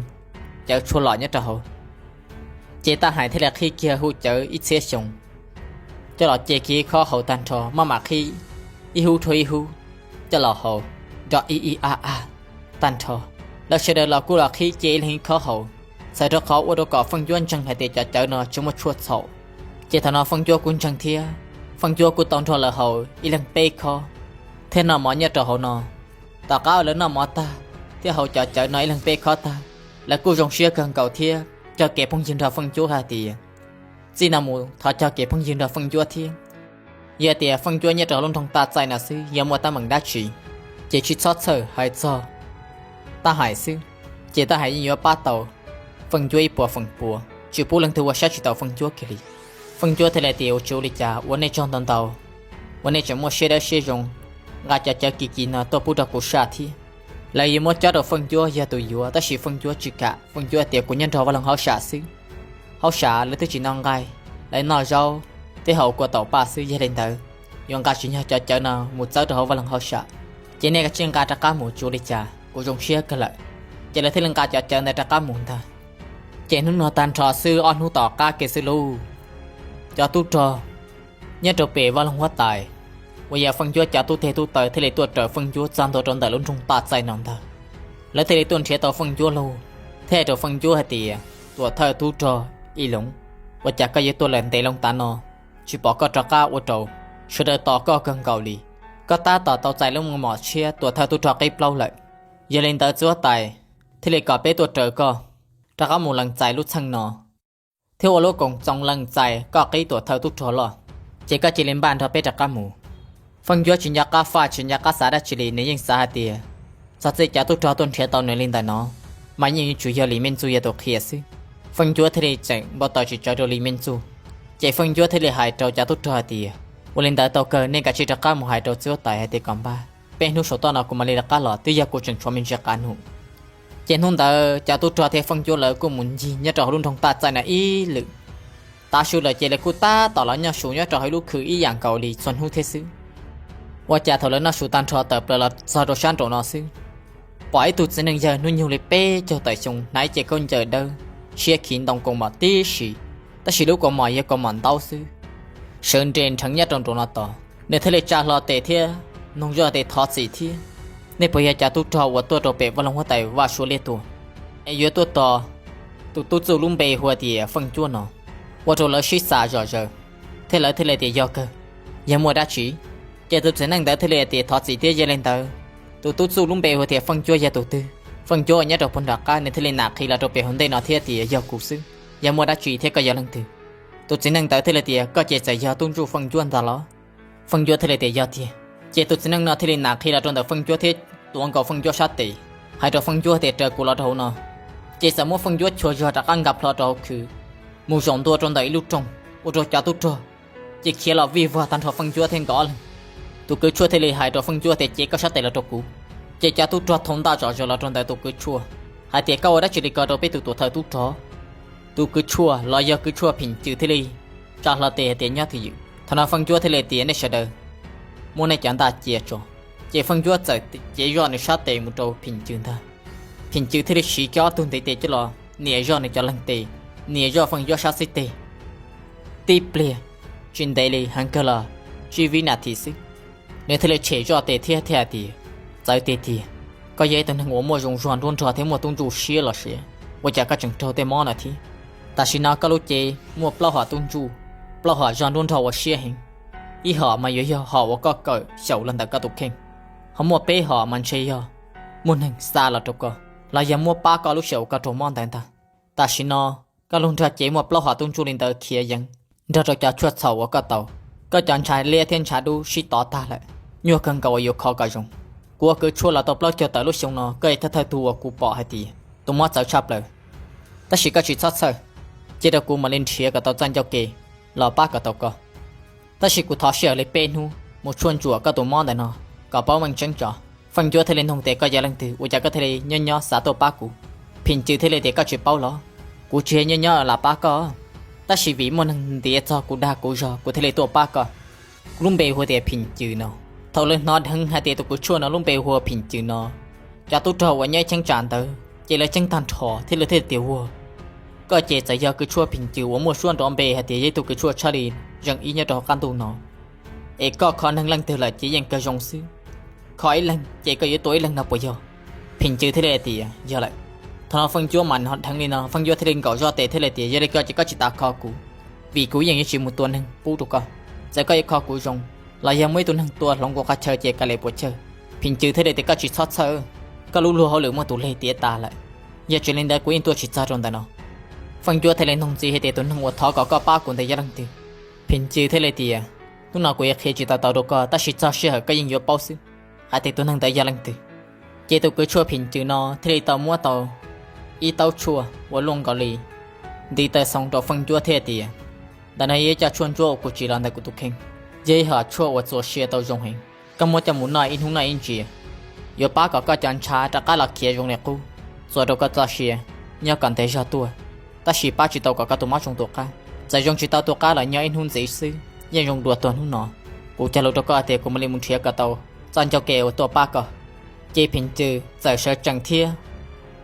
cawv tshuaj lom nyob rau hauv. Ces Taj Hais thiaj li qhib kiag hub cawv ib txhiab xyoo coj los ce kiag ib khob haus tag nrho, maj mam qhib ib hub rau ib hub coj los haus nrov ib ib ab ab tag nrho. Lawv sawv daws los kuj los qhib ce ib leeg ib khob haus, txhawm rau qhov ua rau kom Feej Ncuab ntseeg hais tias cov cawv no tsis muaj tshuaj txhaum. Ces thaum no Feej Ncuab kuj ntseeg thiab, Feej Ncuab kuj tau nrog lawv haus ib leeg peb khob thiab noj mov nyob rau hauv no. Tom qab uas lawv noj mov tag thiab haus cov cawv no ib leeg peb khob tag, lawv kuj zoo siab kawg nkaus thiab cog kev phooj ywg nrog Feej Ncuab hais tias, Txij no mus thov cog kev phooj ywg nrog Feej Ncuab thiab. Yog tias Feej Ncuab nyob rau lub nroog Taj Txaij no xwb, yog muaj teeb meem dab tsi ces tsis txhob txhawj hais txog Taj Hais xwb, ces Taj Hais yeej yuav pab tau Feej Ncuab ib puas feem pua, tsis pub leej twg ua saib tsis taus Feej Ncuab kiag li. Feej Ncuab thiaj li tias, Ua tsis ua li cas, ua nej tsaug ntau ntau uas nej tseem muaj siab dawb siab zoo nqa cov cawv kim kim no tuaj pub rau kuv saj thiab. Lawv yuav muab cob rau Feej Ncuab yog tus yuav, tab sis Feej Ncuab tsis kam. Feej Ncuab tias, Kuv nyob nrog vaj loog hauj sam xwb, hauj sam lawv twb tsis noj nqaij, lawv noj zaub thiab haus kua taum paj xwb, yog li ntawd yuav nqa tsis yog cov cawv no mus txawb rau hauv vaj loog hauj sam. Ces nej kav tsij nqa rov qab mus tsis ua li cas, kuv zoo siab kawg lawm. Ces lawv thiaj li nqa cov cawv ntawd rov qab mus ntag. Ces hnub no tag nrho xwb, ob hnub tom qab kiag xwb lauj, cov tub rog nyob rau pem vaj loog huab tais uas yog Feej Ncuab cov tub teg tub taw thiaj li tuaj raws Feej Ncuab txog ntua rau ntawm lub nroog Taj Txaij no ntag. Lawv thiaj li tuaj nrhiav tau Feej Ncuab lauj, thiaj hais rau Feej Ncuab hais tias, Tuam thawj tub rog Ib Loov, ua cas koj yuav tuaj lawm ntev loo tav no, tsis pom koj rov qab ua rau sawv daws tos koj kawg nkaus li? Koj tab tom tau txais lub mos tshiab tuam thawj tub rog qib plaub lawm. Yog li ntawd txiv huab tais thiaj li kom peb tuaj raws koj rov qab mus lees txais lub txheej no thiab ua lub koom txoos lees txais koj qib tuam thawj tub rog loj, ces koj cia li npaj nrog peb rov qab mus. Feej Ncuab tsis nco qab faj tsis nco qab xav dab tsi li, nws yeej xav hais tias txog txij cov tub rog tuaj nrhiav tau nws li ntawm no mas yeej yuav tsum yog Lis Mej Ntxuj yog tus qhia xwb. Feej Ncuab thiaj li tseem npau taws tsis tsawv rau Lis Mej Ntxuj. Ces Feej Ncuab thiaj li hais rau cov tub rog hais tias, Ua li ntawd tau kawg, nej kav tsij rov qab mus hais rau txiv huab tais hais tias kom npaj, peb hnub saum toj no kuv mam li rov qab los, twb yog kuv tseem tshuav me ntsis qav num. Ces hnub ntawd cov tub rog thiab Feej Ncuab lawv kuj mus ncig nyob rau hauv lub nroog Taj Txaij no ib lwm. Tav su lawm ces lawv kuj tab tom los nyob su nyob rau hauv ib lub khw ib yam nkaus li txhua hnub thiab xwb. Ua cas thaum lawv noj su tag nrho tawm plaws los txog rau sab nraum no xwb, pom ib tug txiv neej yawg hnub nyoog li peb caug tawm xyoo hnav ib ce khaub ncaws dawb, siab khiv ntoo kaus mom tib si, tab sis lub kaus mom yog kaus mom ntaub xwb, sawv nres nrheev nyob rau nraum no tos. Nws thiaj li tsa hlo tes thiab noog zoj tes thov txim thiab, Nej puas yog cov tub rog uas tuaj rau pem vaj loog huab tais Vaj Suav Liab Tuam, es yuav tuaj tos tus tub txuj lub npe hu tias Feej Ncuab no? Ua rau lawv sib xam zom zaws, thiab lawv thiaj li tias, Yog kawg, yog muaj dab tsi? Ces tus txiv neej ntawd thiaj li tias, Thov txim thiab, yog li ntawd tus tub txuj lub npe hu tias Feej Ncuab yog tus twg? Feej Ncuab uas nyob rau puag nram qab, nws thiaj li nam qhia los rau pem hauv ntej no thiab tias, Yog kuv xwb. Yog muaj dab tsi thiab, koj yog leej twg? Tus txiv neej ntawd thiaj li tias, Koj ces txawm yog tub ntsuj Feej Ncuab ntag los? Feej Ncuab thiaj li tias, Yog tiag. Ces tus txiv neej no thiaj li nam qhia los rau ntawm Feej Ncuab thiab tuav nkaus Feej Ncuab sab tes, hais rau Feej Ncuab tias, Raws kuv los rau hauv no. Ces txawm muab Feej Ncuab chua zog rov qab nqa plho rau hauv khw, mus zaum ntua rau ntawm ib lub rooj, ua rau cov tub rog ces khiav los vij vog tag nrho Feej Ncuab thiab nkawd ob leeg. Tus kwv tshuaj thiaj li hais rau Feej Ncuab tias, Cev koj sab tes los rau kuv. Ces cov tub rog thau ntaj zom zaws los rau ntawm tus kwv tshuaj, hais tias, Koj ua dab tsi li ko rau peb tus tuam thawj tub rog? Tus kwv tshuaj los yog kwv tshuaj Phim Cws thiaj li tsa hlo tes hais tias, Nyob twj ywm. Thaum no Feej Ncuab thiaj li tias, Nej sawv daws muab nej cov ntaj cia tso. Ces Feej Ncuab txawm cev zoj nws sab tes mus rau Phim Cws ntag. Phim Cws thiaj li siv kiag ob tug ntiv tes coj los nias zoj nws cov leeg tes, nias zoj Feej Ncuab sab xib teg. Tib pliag, tsis ntev li, heev kawg los tsib vib nas this xwb, nws thiaj li tshem zoj tes thiab thiaj hais tias, Txawv tiag tiag, koj yog ib tug neeg uas muaj zoo zog nruab nrog thiab muaj tub ntsuj siab los sis ua cas koj tseem raug tej mob no thiab? Tam sim no koj lub cev muaj plaub hom tub ntsuj, plaub hom zog nruab nrog ua siab heev. Ib hom mas yuav yog hom uas koj kawm xyaum los ntawm koj tus kheej, ho muaj peb hom mas ntshe yog muaj neeg xa los rau koj, los yog muab pab koj lub sij hawm uas koj raug mob ntawd ntag. Tam sim no koj lub nrog cev muaj plaub hom tub ntsuj li ntawd khiav yeev nrog rau cov tshuaj txhaum uas koj tau. Koj cov ntshav liab thiab ntshav dub sib tov tag lawm, nyuaj kawg nkaus uas yuav kho kom zoo. Kuv ua kws tshuaj los tau plaub caug tawm lub xyoo no, koj yog thawj thawj tug uas kuv pom hais tias tus mob txawv tshaj plaws. Tab sis koj tsis txhob txhawj, cia rau kuv mam li nrhiav kom tau txoj ncauj ke los pab kom tau koj. Tab sis kuv thov sij hawm li peb hnub mus tshuaj ntsuam koj tus mob ntawm no kom paub meej tseeb tso. Feej Ncuab thiaj li nug tias, koj yog leej twg ua cas koj thiaj li nyob nyob xav tuaj pab kuv? Phim Cws thiaj li tias, koj tsis paub los? Kuv tsis yog nyob nyob lam pab koj, tab sis vim muaj neeg ntiav txog kuv dag kuv zog kuv thiaj li tuaj pab koj. Lub npe hu tias Phim Cws no. Thaum lawv hnov dheev hais tias tus kws tshuaj no lub npe hu ua Phim Cws no, cov tub rog uas nyob ib cheeb tsam ntawd ces lawv ceeb tag nrho thiab lawv thiaj tias, ua, koj ces txawm yog kws tshuaj Phim Cws uas muaj suab nrov npe hais tias yog ib tug kws tshuaj tshaj li zeem ib nyob rau hauv qab ntuj no, es koj kho neeg leej twg lawm ces yeej kawg zoo xwb. Kho ib leeg ces koj yuav tua ib leeg no puas yog? Phim Cws thiaj li tias, yog lawm. Thaum no Feej Ncuab mas hnov dheev li no, Feej Ncuab thiaj li nkaum zoj tes thiaj li tias, yog li ko ces koj tsis tas kho kuv, vim kuv yeej yuav tsis mus tua neeg pub rau koj. Txawm koj yuav kho kuv zoo, los yog muaj ib tug neeg tua hloov kuv qhov chaw ces kav liam puas chawj. Phim Cws thiaj li tias, koj tsis txhob txhawj, koj lub luag hauj lwm muaj tus leg tiav tas lawm. Yog tsis li ntawd kuv yeej tuaj tsis txog rau ntawm no. Feej Ncuab thiaj li nug ntxiv hais tias, tus neeg uas thov kom koj pab kuv ntawd yog leej twg? Phim Cws thiaj li tias, hnub no kuv yuav qhia tsis tau tau rau koj, tab sis txog sij hawm koj yeej yuav paub xwb hais tias tus neeg ntawd yog leej twg. Ces tus kws tshuaj Phim Cws no thiaj li tau muab tau ib taub tshuaj uas luaj nkaus li ntiv taw xoo rau Feej Ncuab thiaj tias, ntawm no yog ib co tshuaj ntsuab uas kuv tsim los ntawm kuv tus kheej, yog ib hom tshuaj uas txuas sia tau zoo heev. Koj muab coj mus noj ib hnub noj ib ntsis, yuav pab kom koj cov ntshav rov qab los khiav zoo li qub, txuas rau koj txoj sia nyob kom ntev zog tuaj. Tab sis pab tsis tau kom koj tus mob zoo tu qab, txawm zoo tsis tau tu qab los nyob ib hnub ntxiv xwb yeej zoo dua tuag hnub no. Kuv cog lus rau koj tias kuv mam li mus nrhiav kom tau txoj ncauj ke uas tuaj pab koj. Ces Phim Cws txawm sawv tsees thiab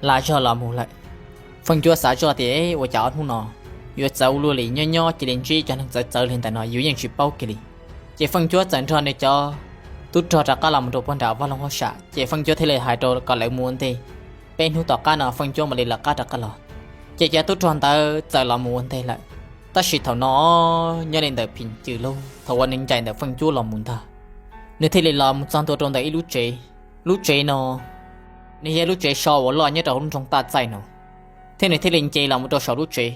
la zog los mus lawm. Feej Ncuab xav zoj tias, ua cas ob hnub no yuav txawv ua luaj li, nyob nyob cia li ntsib cov neeg txawv txawv li ntawm no yus yeej tsis paub kiag li. Ces Feej Ncuab txawm nrog nws cov tub rog rov qab los mus rau puag nram vaj loog hauj sam, ces Feej Ncuab thiaj li hais rau kom lawv mus ua ntej. Peb hnub tom qab no Feej Ncuab mam li lawv qab rov qab los. Ces cov tub rog ntawd txawm los mus ua ntej lawm. Tab sis thaum no nyob li ntawm Phim Cws lauj, thaum uas nws ncaim ntawm Feej Ncuab los mus ntag, nws thiaj li los mus txog ntua rau ntawm ib lub tsev. Lub tsev no nws yog lub tsev so uas loj nyob rau hauv lub nroog Taj Txaij no, thiab nws thiaj li nce los mus rau saum lub tsev.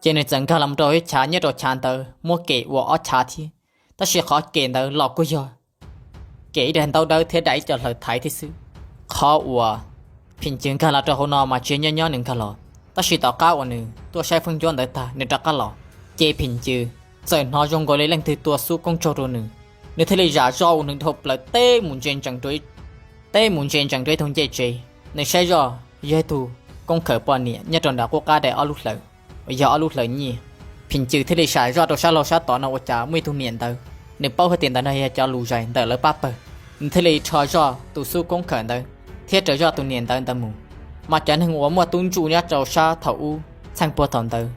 Ces nws txawm nkag los mus rau ib chav, nyob rau chav ntawd muab kem ua ob chav thiab, tab sis qhov kem ntawd los kuj yog kem ib daim ntaub dawb thiab daim ib co hlaws thaiv thiab xwb. Qhov uas Phim Cws nkag los rau hauv no mas tsis nyob nyob nws nkag los, tab sis tom qab uas nws tuaj saib Feej Ncuab ntawd tag nws rov qab los, ces Phim Cws txawm hnov zoo nkaus li leej twg tua xub koob tsaug rau nws. Nws thiaj li zam zoj ua nws dhau plaws teb mus ntsia ntsees rau ib, teb mus ntsia ntsees rau ib tug ncej tsev. Nws saib zoj yog ib tug koob khawm poj niam nyob rau nram qub qab daim ob lub hlaws, uas yog ob lub hlaws nyiaj. Phim Cws thiaj li zam zoj rau sab laug sab tod no ua cas muaj ib tug niam ntawd, nws paub hais tias ntawm no yog cov lus zais ntawm lawv pab pawg. Nws thiaj li rho zoj tus xub koob khawm ntawd thiab raws zoj tus niam ntawd ntawd mus. Mas cov neeg uas muaj tub ntsuj nyob rau sab thaum ub txheej puag thaum ntawd,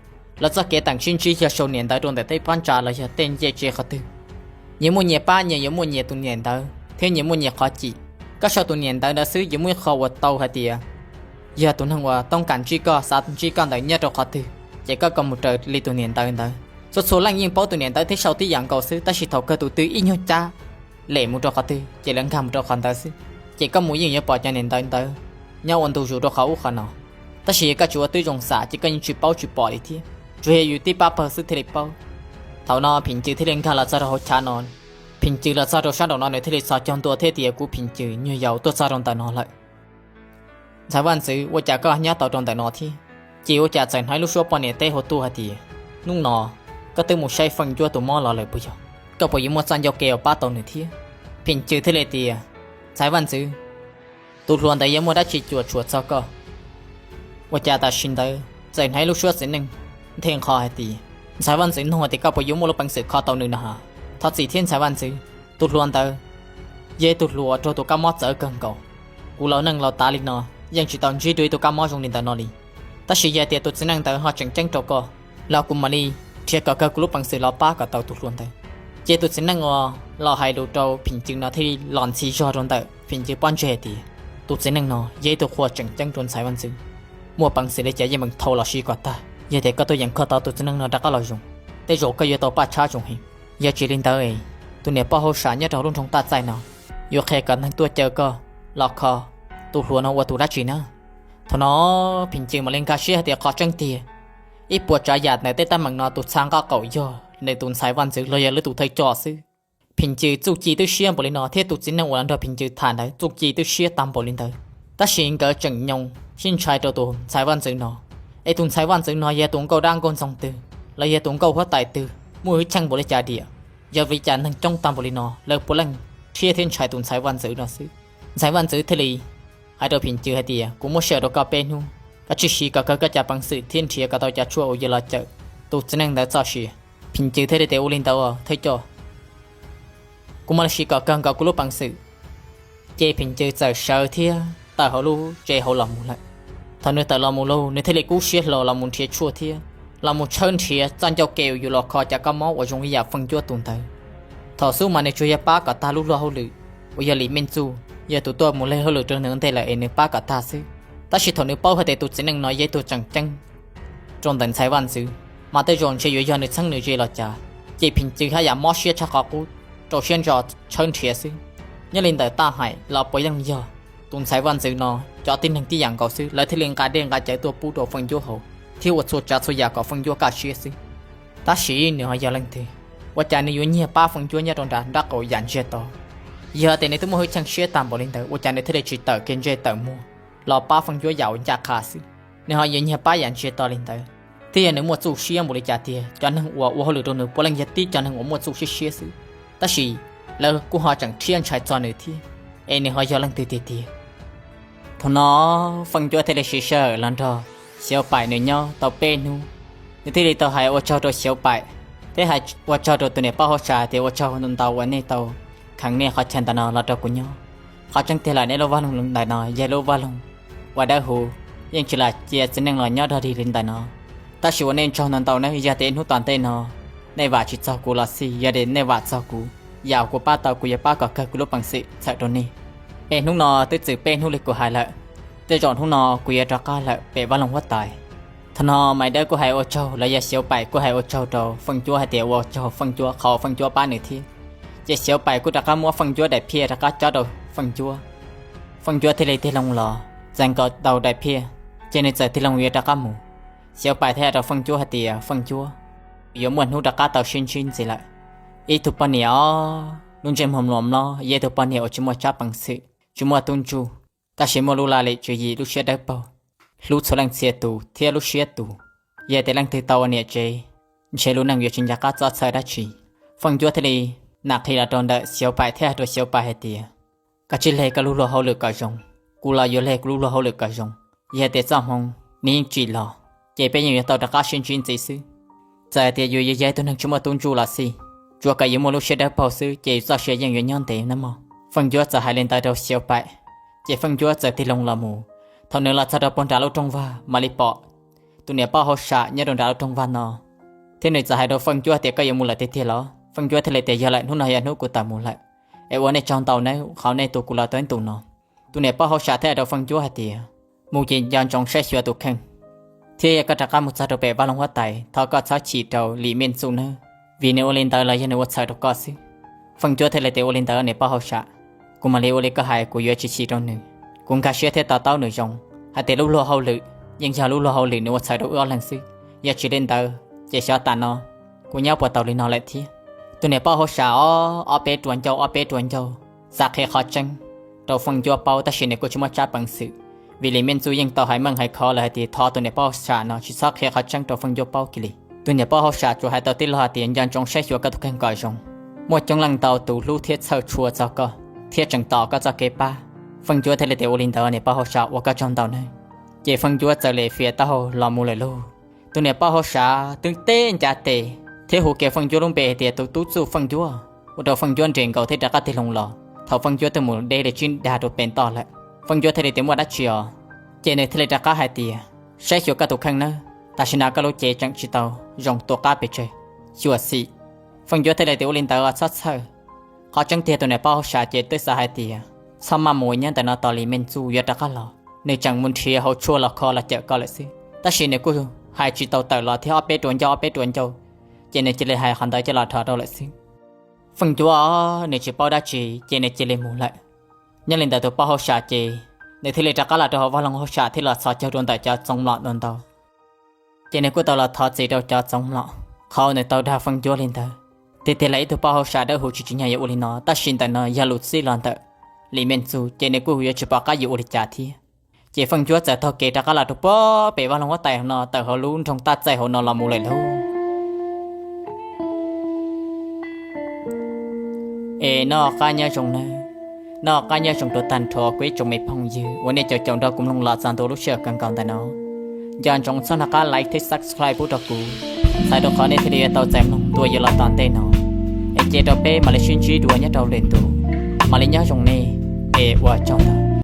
lawv txoj kev teem sib ntsib yog sau niam ntawv rau ntawm tej phab ntsa los yog tej ncej tsev qhov twg. Nyias muaj nyias pab, nyias yuav muaj nyias tus niam ntawv thiab nyias muaj nyias qhov cim. Koj sau tus niam ntawv ntawd xwb yuav muaj ib qho uas tau hais tias yog tus neeg uas toob kas ntsib koj, xav ntsib koj ntawd nyob rau qhov twg, ces koj kom mus raws li tus niam ntawv ntawd. Txhua txhua leej yeej paub tus niam ntawv thiab sau tib yam nkaus xwb, tab sis thaum kawg tus twg ib nyuag cab lem mus rau qhov twg ces lawv nkag mus rau qhov ntawd xwb. Ces koj mus yeej yuav pom cov niam ntawv ntawd nyob ua ntu zus rau qhov ub qhov no. Tab sis yog koj tsis ua tib zoo xam ces koj yeej tsis paub tsis pom li thiab, tsuas yog yus tib pab pawg xwb thiaj li paub. Thaum no Phim Cws thiaj li nkag los txog rau hauv chav no. Phim Cws los txog rau sab nraum no nws thiaj li txhos caug ntua thiab tias, kuv Phim Cws nyuag yaus tuaj txog rau ntawm no lawm. Ntxhais Vaj Ntxwv, ua cas koj nyob tau rau ntawm no thiab? Ces ua cas txawm hnov ib lub suab poj niam teb hauv tuaj hais tias, hnub no koj twb mus saib Feej Ncuab tus mob los lawm puas yog? Koj puas yuav muaj txoj ncauj ke uas pab tau nws thiab? Phim Cws thiaj li tias, Ntxhais Vaj Ntxwv, tus hluas ntawd yuav muaj dab tsi cuam tshuam txog koj? Ua cas tam sim ntawd txawm hnov ib lub suab txiv neej nthe nqho hais tias, Ntxhais Vaj Ntxwv nug hais tias koj puas yuav muaj lub peev xwm kho tau nws no ha? Thov txim thiab Ntxhais Vaj Ntxwv, tus hluas ntawd yog ib tug hluas uas raug tus kab mob txawv kawg nkaus. Kuv laus neej laus tav li no yeej tsis tau ntsib dua ib tug kab mob zoo li ntawd no li. Tab sis yog tias tus txiv neej ntawd ho tseem ceeb rau koj, los kuv mam li nrhiav kom kawg kuv lub peev xwm los pab kom tau tus hluas ntawd. Ces tus txiv neej uas los hais lus rau Phim Cws no thiaj li los ntxhi zog rau ntawm Phim Cws pob ntseg hais tias, tus txiv neej no yog ib tug qhua tseem ceeb rau Ntxhais Vaj Ntxwv, muaj peev xwm li cas yeej meem thau los sis kom tag. Yog tias koj tuaj yeem kho tau tus txiv neej no rov qab los zoo, tej zaum koj yuav tau paj tshab zoo heev. Yog tsis li ntawd es tus niam poj hauj sam nyob rau lub nroog Taj Txaij no yuav qhia kom neeg tuaj caw koj los kho tus hluas no ua tus dab tsi na. Thaum no Phim Cws mam li nkag siab hais tias qhov tseeb tiag, ib puas tsav yam ntawm tej teeb meem no tus txha nqaj qaum yog nws tus ntxhais vaj ntxwv los yog lwm tus thawj coj xwb. Phim Cws txuj ci twb siab npaum li no thiab tus txiv neej uas los nrog Phim Cws tham ntawd txuj ci twb siab tag npaum li ntawd, tab sis nkawd tseem nyoos sib ntshai rau tus ntxhais vaj ntxwv no. Es tus ntxhais vaj ntxwv no yog tus nkauj dab nkauj ntxoog twg los yog tus nkauj huab tais twg muaj hwj chim npaum li cas diam, yog vim li cas neeg coob tag npaum li no lawv puav leej rhiab thiab ntshai tus ntxhais vaj ntxwv no xwb. Ntxhais vaj ntxwv thiaj li hais rau Phim Cws hais tias, kuv muab sij hawm rau koj peb hnub, koj tsij siv kom kawg koj cov peev xwm thiab nrhiav kom tau cov tshuaj uas yuav los cawm tus txiv neej ntawd txoj sia. Phim Cws thiaj li tias, ua li ntawd thawj coj, kuv mam li siv kom kawg nkaus kuv lub peev xwm. Ces Phim Cws txawm sawv thiab tawm hauv lub tsev hauv los mus lawm. Thaum nws tawm los mus lauj, nws thiaj li kub siab hlo los mus nrhiav tshuaj thiab los mus tshawb nrhiav txoj ncauj ke uas yuav los kho cov kab mob uas zoo ib yam Feej Cuab tus ntawd. Thaum xub mas nws tsuas yog pab kom tag lub luag hauj lwm uas yog Lim Meej Txuj yog tus tuaj mus leg hauj lwm rau nws ua ntej lawm es nws pab kom tag xwb. Tab sis thaum nws paub hais tias tus txiv neej no yog ib tug tseem ceeb rau ntawm ntxhais vaj ntxwv, mas tej zaum ntshe yuav yog nws txheeb nws ze los cas, ces Phim Cws haj yam mob siab tshaj qhov qub, rau siab ntso tshawb nrhiav xwb. Nyob li ntawm Taj Haim los puav leej yog tus ntxhais vaj ntxwv no cov tib neeg tib yam nkaus xwb, lawv thiaj li nqa dej nqa cawv tuaj pub rau Feej Cuab haus thiab ua txhua tsav txhua yam kom Feej Cuab kaj siab xwb. Tab sis nws ho yog leej twg? Ua cas nws yuav nyiag pab Feej Cuab nyob rau nram nraub qaum yam ntsiag to? Yog tias nws twb muaj hwj chim siab tag npaum li ntawd, ua cas nws thiaj li tsis tawm kev ntsej tawm muag los pab Feej Cuab yam uas ncaj qha xwb? Nws ho yuav nyiag pab yam ntsiag to li ntawd, thiab yog nws muaj txuj siab npaum li cas tiag, cov neeg uas ua hauj lwm rau nws puav leej yog tib cov neeg uas muaj txuj siab siab xwb, tab sis lawv kuj ho tseem rhiab ntshai txog nws thiab, es nws ho yog leej twg tiag tiag? Thaum no Feej Cuab thiaj li siv sij hawm los nrog Xyauv Paim nws nyob tau peb hnub. Nws thiaj li tau hais ua tsaug rau Xyauv Paim thiab hais ua tsaug rau tus niam poj hauj sam tias, ua tsaug ntau uas nej tau kheev nej qhov chaw ntawm no los rau kuv nyob. Qhov tseeb tiag lawm nej lub vaj loog ntawm no yog lub vaj loog uas dawb huv, yeej tsis lam cia txiv neej los nyob dog dig li ntawm no. Tab sis ua nej tsaug ntau ntau nawb, yog tias ib hnub tom ntej no nej vam tsis txog kuv los xij, yog tias nej vam txog kuv, yam uas kuv pab tau kuv yuav pab kom kawg kuv lub peev xwm txhawm rau nej. Es hnub no twb txwm peb hnub li kuv hais lawm, tej zaum hnub no kuv yuav rov qab lawm pem vaj loog huab tais. Thaum no Maiv Dawb kuj hais ua tsaug los yog Xyauv Paim kuj hais ua tsaug rau Feej Cuab hais tias ua tsaug Feej Cuab qhov Feej Cuab pab nws thiab. Ces Xyauv Paim kuj rov qab muab Feej Cuab daim phiaj rov qab cob rau Feej Cuab. Feej Cuab thiaj li tig loo los txais nkaus tau daim phiaj, ces nws txawm tig loo yuav rov qab mus. Xyauv Paim thiaj hais rau Feej Cuab hais tias, Feej Cuab, yuav muaj hnub rov qab tau sib ntsib ntxiv lawm. Ib tug poj niam os, lub ntsej muag mlom mlob, yog ib tug poj niam uas tsis muaj tsab peev xwm, tsis muaj tub ntsuj, tab sis muaj lub laj lim tswv yim, lub siab dawb paug, hlub txhua leej txhia tus thiab lub siab tus. Yog tias leej twg tau ua niam tsev, ntshe lub neej yuav tsis nco qab txob txhawj dab tsi. Feej Cuab thiaj li nam qhia los rau ntawm Xyauv Paim thiab hais rau Xyauv Paim hais tias, koj tsij leg koj lub luag hauj lwm kom zoo, kuv los yuav leg kuv lub luag hauj lwm kom zoo. Yog tias txoj hmoo nws yeej tsim los, ces peb yeej yuav tau rov qab sib ntsib ntxiv xwb. Txawm hais tias yus yuav yog ib tug neeg tsis muaj tub ntsuj los xij, tsuav kom yus muaj lub siab dawb paug xwb ces yus txoj sia yeej yuav nyob ntev nawb mog. Feej Cuab txawm hais li ntawd rau Xyauv Paim, ces Feej Cuab txawm tig loo los mus. Thaum nws los txog rau puag nram lub rooj vag mam li pom tus niam poj hauj sam nyob rau nram lub rooj vag no, thiab nws txawm hais rau Feej Cuab tias, koj yuav mus lawm tiag tiag los? Feej Cuab thiaj li tias, yog lawm, hnub no yog hnub kuv tawm mus lawm, es ua nej tsaug ntau nawb qhov nej tus kuv los tau ib ntus no. Tus niam poj hauj sam thiaj hais rau Feej Cuab hais tias, mus ces nco ntsoov saib xyuas tus kheej, thiab yog koj rov qab mus txog rau pem vaj loog huab tais, thov koj txhob chim rau Lim Meej Txuj nawb, vim nws ua li ntawd los yog nws ua txhawm rau koj xwb. Feej Cuab thiaj li tias, ua li ntawd niam poj hauj sam, kuv mam li ua li koj hais, kuv yuav tsis chim rau nws. Kuv nkag siab thiab to taub nws zoo hais tias lub luag hauj lwm yeej yog lub luag hauj lwm, nws ua txhawm rau wb ob leeg xwb. Yog tsis li ntawd ces xyov tam no kuv nyob puas tau li no lawm thiab. Tus niam poj hauj sam ob peb ruas ncauj ob peb ruas ncauj xav qhia qhov tseeb rau Feej Cuab paub, tab sis nws kuj tsis muaj tsab peev xwm, vim Lim Meej Txuj yeej tau hais meej hais khov lawm hais tias thov tus niam poj hauj sam no tsis txhob qhia qhov tseeb rau Feej Cuab paub kiag li. Tus niam poj hauj sam tsuas hais tau tib lo hais tias, nco ntsoov saib xyuas koj tus kheej kom zoo. Muaj coob leej ntau tus hlub thiab txhawj tshua txog koj thiab tseem tos koj txoj kev pab. Feej Cuab thiaj li tias, ua li ntawd niam poj hauj sam, ua koj tsaug ntau nawb. Ces Feej Cuab txawm li fias taub hau los mus lawm lauj. Tus niam poj hauj sam twb teb ncav tes thiab hu kiag Feej Cuab lub npe hais tias, tus tub txuj Feej Cuab, ua rau Feej Cuab nres nkaus thiab rov qab tig loo los. Thaum Feej Cuab twb mus deb li tsib dag rau pem toj lawm, Feej Cuab thiaj li tias, muaj dab tsi os? Ces nws thiaj li rov qab hais tias, saib xyuas koj tus kheej nawb, tam sim no koj lub cev tseem tsis tau zoo, tua qab pes tsawg, xyuam xim. Feej Cuab thiaj li tias, ua li ntawd txhob txhawj. Qhov tseeb tiag tus niam poj hauj sam ces twb xav hais tias, txhob maj mus nyob ntawm no tos Lim Meej Txuj yuav rov qab los, nws tseem mus nrhiav hauv tshuaj los kho los cawm koj lawm xwb. Tab sis nws kuj hais tsis tau tawm los thiab ob peb rua ncauj ob peb rua ncauj, ces nws cia li hais qhov ntawd coj los dhos rau lawm xwb. Feej Ncuab nws tsis paub dab tsi ces nws cia li mus lawm. Nyob li ntawd tus poj hauj sam ces nws thiaj li rov qab los rau hauv vaj loog hauj sam thiab los txhos caug rau ntawm cov txoov mlom ntau ntau. Ces nws kuj tau los thov txim rau cov txoov mlom qhov nws tau dag Feej Ncuab li ntawd. Tiag tiag li ib tug poj hauj sam dawb huv tsis tsim nyog yuav ua li no, tab sis ntawm no yog lus txib los ntawm Lis Mej Txuj ces nws kuj yuav tsis pom qab yuav ua li cas thiab. Ces Feej Ncuab txawm taug kev rov qab los rau puag pem vaj loog huab tais hauv no, tawm hauv lub nroog Taj Txaij hauv no los mus lawm lauj. Es noj qab nyob zoo nawb, noj qab nyob zoo rau tag nrho kuv ib tsoom me phooj ywg uas nej caum caum nrog kuv mloog los txog ntua lub sij hawm kawg nkaus ntawm no. Nco ntsoov txhob nco qab like thiab subscribe pub rau kuv, txhawm rau qhov nej thiaj li yuav tau txais mloog dua yuav los tom ntej no. Es cia rau peb mam li sib ntsib dua nyob rau lwm ntu, mam li nyob zoo nej, es ua tsaug ntau.